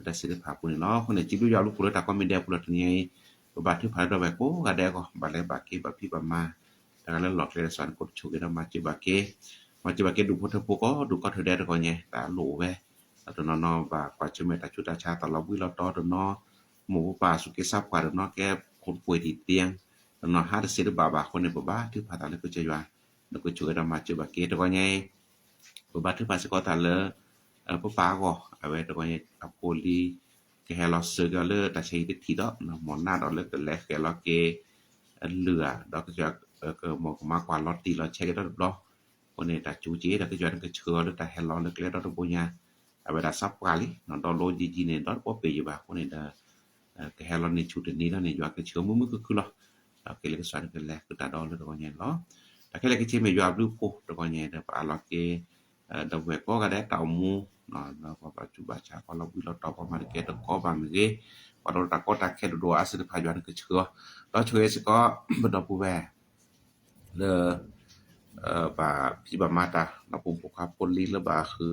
တၢ်စံးတဖၣ်အပူၤန့ၣ်လီၤ. အဃိန့ၣ် စံးဘျုးယွၤဘျုးဖှိၣ်လၢတၢ်ကိးမံၤဒဲးအပူၤလီၤ တနံၤအံၤ ပဘါထုကဖၣ်လၢဒီပုၢ်ဝဲၢ်ကိးဂၤဒဲးအဂီၢ် ဘၣ်လဲၤဘၣ်က့ၤ ဘၣ်ဖံးဘၣ်မၤ တၢ်လၢလီၢ်ကျဲတဖၣ်န့ၣ် ကအိၣ်တၢ်ဆိၣ်ဂ့ၤဒီးမၤစၢၤဘၣ်က့ၤ, မၤစၢၤဘၣ်က့ၤဒူၣ်ဖိထၢဖိကိးဒူၣ်ကိးထၢဒဲးတဂီၤညါ တၢ်လိၣ်အိၣ်ဝဲ တနီၤနီၤဘၣ်ကွၢ်ဆၢၣ်မဲာ်တၢ်ဆူးတၢ်ဆါ တၢ်လီၤဘှံးလီၤတီၤတနီၤ, မိၢ်ပၢ်စူၢ်က့ၤစၢ်ပှၢ်တနီၤ ကဲခိၣ်ပှ့ၤတံၢ်တံၢ် တနီၤဟးတစဲးတဘၣ်ဘၣ်အဃိန့ၣ် ပဘါထုကဖၣ်တၢ်လၢကစၢ်ယွၤ နကဆိၣ်ဂ့ၤဒီးမၤစၢၤဘၣ်က့ၤတဂီၤညါအံၤ ပဘါထုကဖၣ်စ့ၢ်ကီးတၢ်လၢ ပပၢ်အဂီၢ် အဝဲတဂီၤညါအဖိလံၤ ကဟဲလီၤစၢၤက့ၤအီၤလၢတၢ်ဆါဟံၣ်တထံၣ်ဒီး မ်နၢ်ဒီးလၢကလဲၤဃဲၤလီၤက့ၤ လုၢ်ဧါ ဒီးကစၢ်ယွၤ ကမၤကွၢ်လီၤတံၢ်လီၤဆဲးက့ၤဒီးတဘျီ အဃိန့ၣ် တၢ်စူၤက့ၤဒီးကစၢ်ယွၤန့ၣ်ကဆှၢအီၤလၢတၢ်ဟဲလီၤလၢကျဲဒီတဘိညါ အဝဲဒၣ်စၢ်ပှၢ်လံ ဒီးလိၣ်ယံာ်ယံာ်န့ၣ် ဒီးတဘိပ့ၤယဘၣ်အဃိန့ၣ်ဒီး ကဟဲလီၤန့ၢ်ဆူၣ်တနံၤလီၤန့ၣ် ယွၤကဆှၢမုာ်မုာ်ခုၣ်ခုၣ်လီၤ. ဒီးက့ၤလၢကစၢ်န့ၣ်ကလဲၤဃုာ်တၢ်ဒီးလၢတဂီၤညါန့ၣ်လီၤ. တၢ်ခဲလၢာ်ခဲဆ့မ့ၢ်ယွၤအဘျုးအဖှိၣ်တဂီၤညါဒီး ပအးလီၤက့ၤ ဒီပုၢ်ဝဲၢ်ကိးဂၤဒဲးတၢ်အိၣ်မူ လၢပှၤဘၣ်ဆူးဘၣ်ဆါ ပှၤလီၤဘှံးလီၤတီၤ ပှၤမၤတကဲတကီ ဘၣ်မ့ၢ်ဂ့ၤ, ပှၤလီၤတၢ်ကီတၢ်ခဲတဒိၣ်အါစ့ၢ်တဖၣ် ယွၤနကဆှၢအီၤ, ဒီးဆိၣ်ဂ့ၤစ့ၢ်ကီး ပဒီပုၢ်ဝဲၢ် လၢ ဘၣ်ဖံးဘၣ်မၤတၢ် ဒီးပိာ်မုၣ်ဖိခွါဖိလံၤလၢဘၣ်ဃု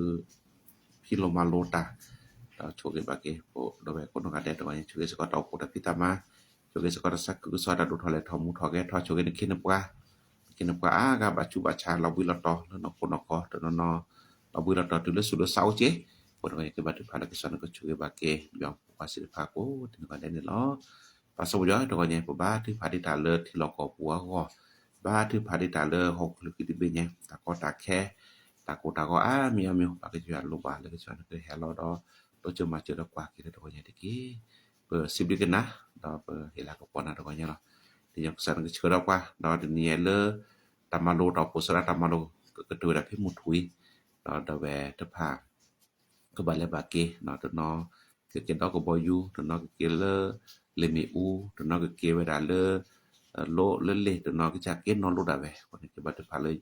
ဖံးလိာ်မၤလိာ်တၢ်, ဒီးဆိၣ်ဂ့ၤဘၣ်က့ၤ ပဒီပုၢ်ဝဲၢ်ကိးနီၢ်ဂၤဒဲးတဂီၢ်ညါ ဆိၣ်ဂ့ၤစ့ၢ်ကီးတၢ်အိၣ်ဖှိၣ်တၢ်ဖံးတၢ်မၤ, ဆိၣ်ဂ့ၤစ့ၢ်ကီးတၢ်သးခုကစီၣ် တၢ်ဒိၣ်ထီၣ်လဲၢ်ထီၣ်မူထီၣ်ဂဲၤထီၣ် ဆိၣ်ဂ့ၤနခ့နပှၤ, နခ့နပှၤအါဂၤဘၣ်ဆူးဘၣ်ဆါ လီၤဘှံးလီၤတီၤလၢနီၢ်ခိနီၢ်ခီ တနီၤနီၤ လီၤဘှံးလီၤတီၤတုၤလၢစိၤလၢဆါအိၣ်က့ၤ, ပဒီပုၢ်ဝဲၢ်ကဘၣ်ထုကဖၣ်လၢကစၢ်နကဆိၣ်ဂ့ၤဘၣ်က့ၤ ယွၤဖိခွါစ့ၢ်တဖၣ်ကိးဒ်နီၢ်ဂၤဒဲးန့ၣ်လီၤ. ပၢ်စီၤပီၤယွၤတဂီၢ်ညါ ပဘါထုကဖၣ်ဒံးတၢ်လၢထံလီၢ်ကီၢ်ပူၤအဂီၢ်, ဘါထုကဖၣ်ဒံးတၢ်လၢဟီၣ်ခိၣ်ချၢကံၣ်တဘ့ၣ်ညါ တၢ်ကီတၢ်ခဲ တၢ်ကိၢ်တၢ်ဂီၤအါမံၤအါမံၤ ပၢ်ကစၢ်ယွၤလိၣ်ဘၣ်လၢကစၢ်နကဟဲလီၤဒီး တိစၢၤမၤစၢၤဒီးကွၢ်က့ၤလၢတဂီၢ်ညါတက့ၢ်. ပစံးဘျုးက့ၤနၤ ဒီးပဟ့ၣ်လၤကပီၤနၤတဂီၢ်ညါလီၤ. ဒ်ယကစၢ်နကဆှၢဒီးပှၤ ဒီးတနံၤညါလၢ တၢ်မၤလိတၢ်အိၣ်ဖှိၣ်စရီတၢ်မၤလိ ကကတၢၢ်ဝဲဒၣ်ဖဲမုၢ်ထူၣ်အံၤ, ဒီးဒီးဝဲတဖၣ် ကဘၣ်လဲၤဘၣ်က့ၤ တနီၤကက့ၤဒီးကဘီယူၤ, တနီၤကက့ၤလၢ လ့ၣ်မ့ၣ်အူ, တနီၤကက့ၤဝဲဒၣ်လၢ လိလၢလ့ၣ်, တနီၤကစၢ်က့ၤနီၢ်လိဒၣ်ဝဲ, အဃိန့ၣ် ကဘၣ်ထုကဖၣ်လၢ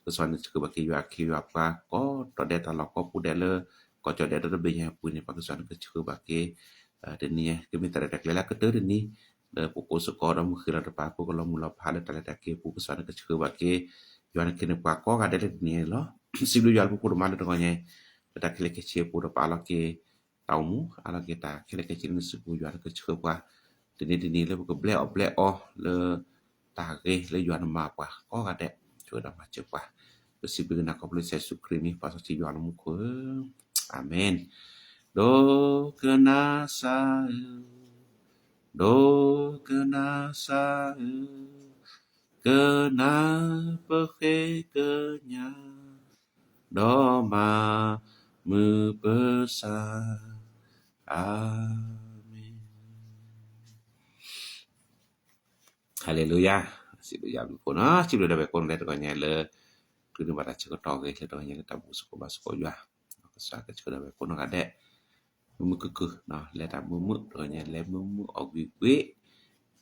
ကစၢ်နဆှၢဘၣ်က့ၤယွၤအခ့ယွၤပှၤ ကိးတီၢ်ဒဲးတၢ်လီၢ်ကိးပူၤဒဲးလၢ ကီၢ်ကၠီၣ်ဒဲးဒီတဘ့ၣ်ညါအပူၤန့ၣ် ပၢ်ကစၢ်နကဆှၢဘၣ်က့ၤ တနံၤညါ ကမ့ၢ်တၢ်ရဲၣ်တၢ်ကျဲၤလၢအကတၢၢ်တနံၤ လၢပကိးစ့ၢ်ကီးဒီးမုၢ်ဃ့ၢ်လီၤတပၤ ပကလီၤမုၢ်လီၤဖးလၢတၢ်လဲၤတၢ်က့ၤအပူၤ ကစၢ်နကဆှၢဘၣ်က့ၤ ယွၤနခ့နပှၤကိးဂၤဒဲးလၢတနံၤညါန့ၣ်လီၤ. စံးဘျုးယွၤလၢဖိဒိၣ်မးလၢတဂီၢ်ညါ လၢတၢ်ခဲလၢာ်ခဲဆ့အပူၤဒီးပအးလီၤက့ၤ တၢ်အိၣ်မူ အးလီၤက့ၤတၢ်ခဲလၢာ်ခဲဆ့လၢနစုပူၤ ယွၤနကဆှၢပှၤ တနံၤတနံၤလၢပကဘျဲးအီၣ်ဘျဲးအီလၢ တၢ်ဂ့ၤလၢယွၤနမၤပှၤကိးဂၤဒဲး ဆိၣ်ဂ့ၤဒီးမၤစၢၤပှၤ ပစံးဘျုးက့ၤနၤခီဖျိကစၢ်ယ့ၣ်ၡူးခရံာ်အမံၤ ပၢ်စီဆှံယွၤလၢမူခိၣ်ဧၢ အၤမ့ၣ်. ဒိကနၣ်စၢ်ဧၢ, ဒိကနၣ်စၢ်ဧၢ, ကနၣ်ပဃ့ကညး ဒီးမၤမုာ်ပစၢ်, အၤမ့ၣ်. ဟါလ့လူယၤ, စံးဘျုးယွၤဘျုးဖှိၣ်နီၤ, စံးဘျုးဒၣ်ဝဲကိးနီၢ်ဂၤဒဲးတဂီၢ်ညါလၢ တုၤန့ၢ်ဘၣ်တၢ်ဆၢကတီၢ်ဂ့ၤလၢတဂီၢ်ညါလၢတၢ်ဘူၣ်စ့ၢ်ကီးဘါစ့ၢ်ကီးယွၤ, ကစၢ်ကဆှၢဒၣ်ဝဲကိးနီၢ်ဂၤဒဲး မုာ်မုာ်ခုၣ်ခုၣ်, လဲၤတၢ်မုာ်မုာ်တဂီၢ်ညါ လဲၤမုာ်မုာ်အီၣ်ကွံာ်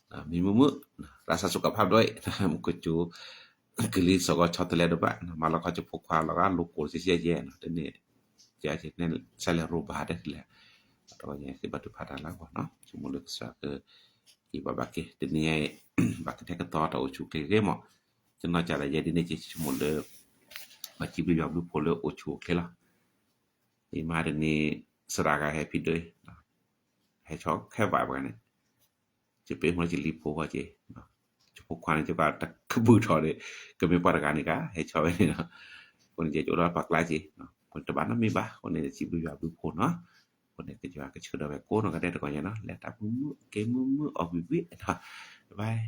ကွံာ်, မံမုာ်မုာ်, ရၤစၢ်စူးကဖးဘျီအံၤ, မုၢ်ကစူၤ ကလံၤစ့ၢ်ကီးဆီတလဲတဘၣ်, မၤလီၤခီကဖိခွါလီၤဂာ်လိၤကိၢ်စ့ၢ်ကီးယဲၢ်, တန့ၢ် ကဲကဲန့ၣ် ဆဲးလဲၤရိဘၣ်ဒဲးလဲၣ်, တဂီၢ်ညါကဘၣ်ထုကဖၣ်တၢ်လၢအဂီၢ်နီၤ, ဆိကမိၣ်လၢကစၢ်က က့ၤဘၣ်ဘၣ်က့ၤ တနံၤညါအံၤ ဘၣ်ကတဲာ်ကတီၤတၢ်အိၣ်ဆူၣ်အိၣ်ချ့ဂ့ၤမး, ကနီၢ်ကၢ်လၢယဲဒ်န့ၣ် ကဆိကမိၣ်လၢ ဘၣ်စံးဘျုးယွၤဘျုးဖှိၣ်လၢအိၣ်ဆူၣ်အိၣ်ချ့လီၤ. အံၤမးတနံၤ စရၣ်ဂၤဟဲဖံးဒိၣ်အံၤ ဟဲဆီခဲဘၣ်ပှၤန့ၣ် ယပ့ၤမ့ၢ်ယလံၤဖိဂီၢ်က့ၤ, ယဖိခွါန့ၣ် ယကတၢ်ကဘုၣ်ထီၣ်ဒီး ကမ့ၢ်ပှၤတဂၤန့ၣ်က ဟဲဆီဝဲန့ၣ်လီၤ. အဃိန့ၣ် ယကအိၣ်ဒီးပှၤကျါက့ၤ, တဘၣ်နီတမံၤဘၣ်, အဃိန့ၣ် စံးဘျုးယွၤဘျုးဖှိၣ်နီၤ, အဃိန့ၣ် ကယွၤကဆှၢဒၣ်ဝဲကိးနီၢ်ဂၤဒဲးတဂီၢ်ညါနီၤ, လဲၤတၢ်မုာ်မုာ် က့ၤမုာ်မုာ်အီၣ်ကွံာ်ကွံာ်, ဘၣ်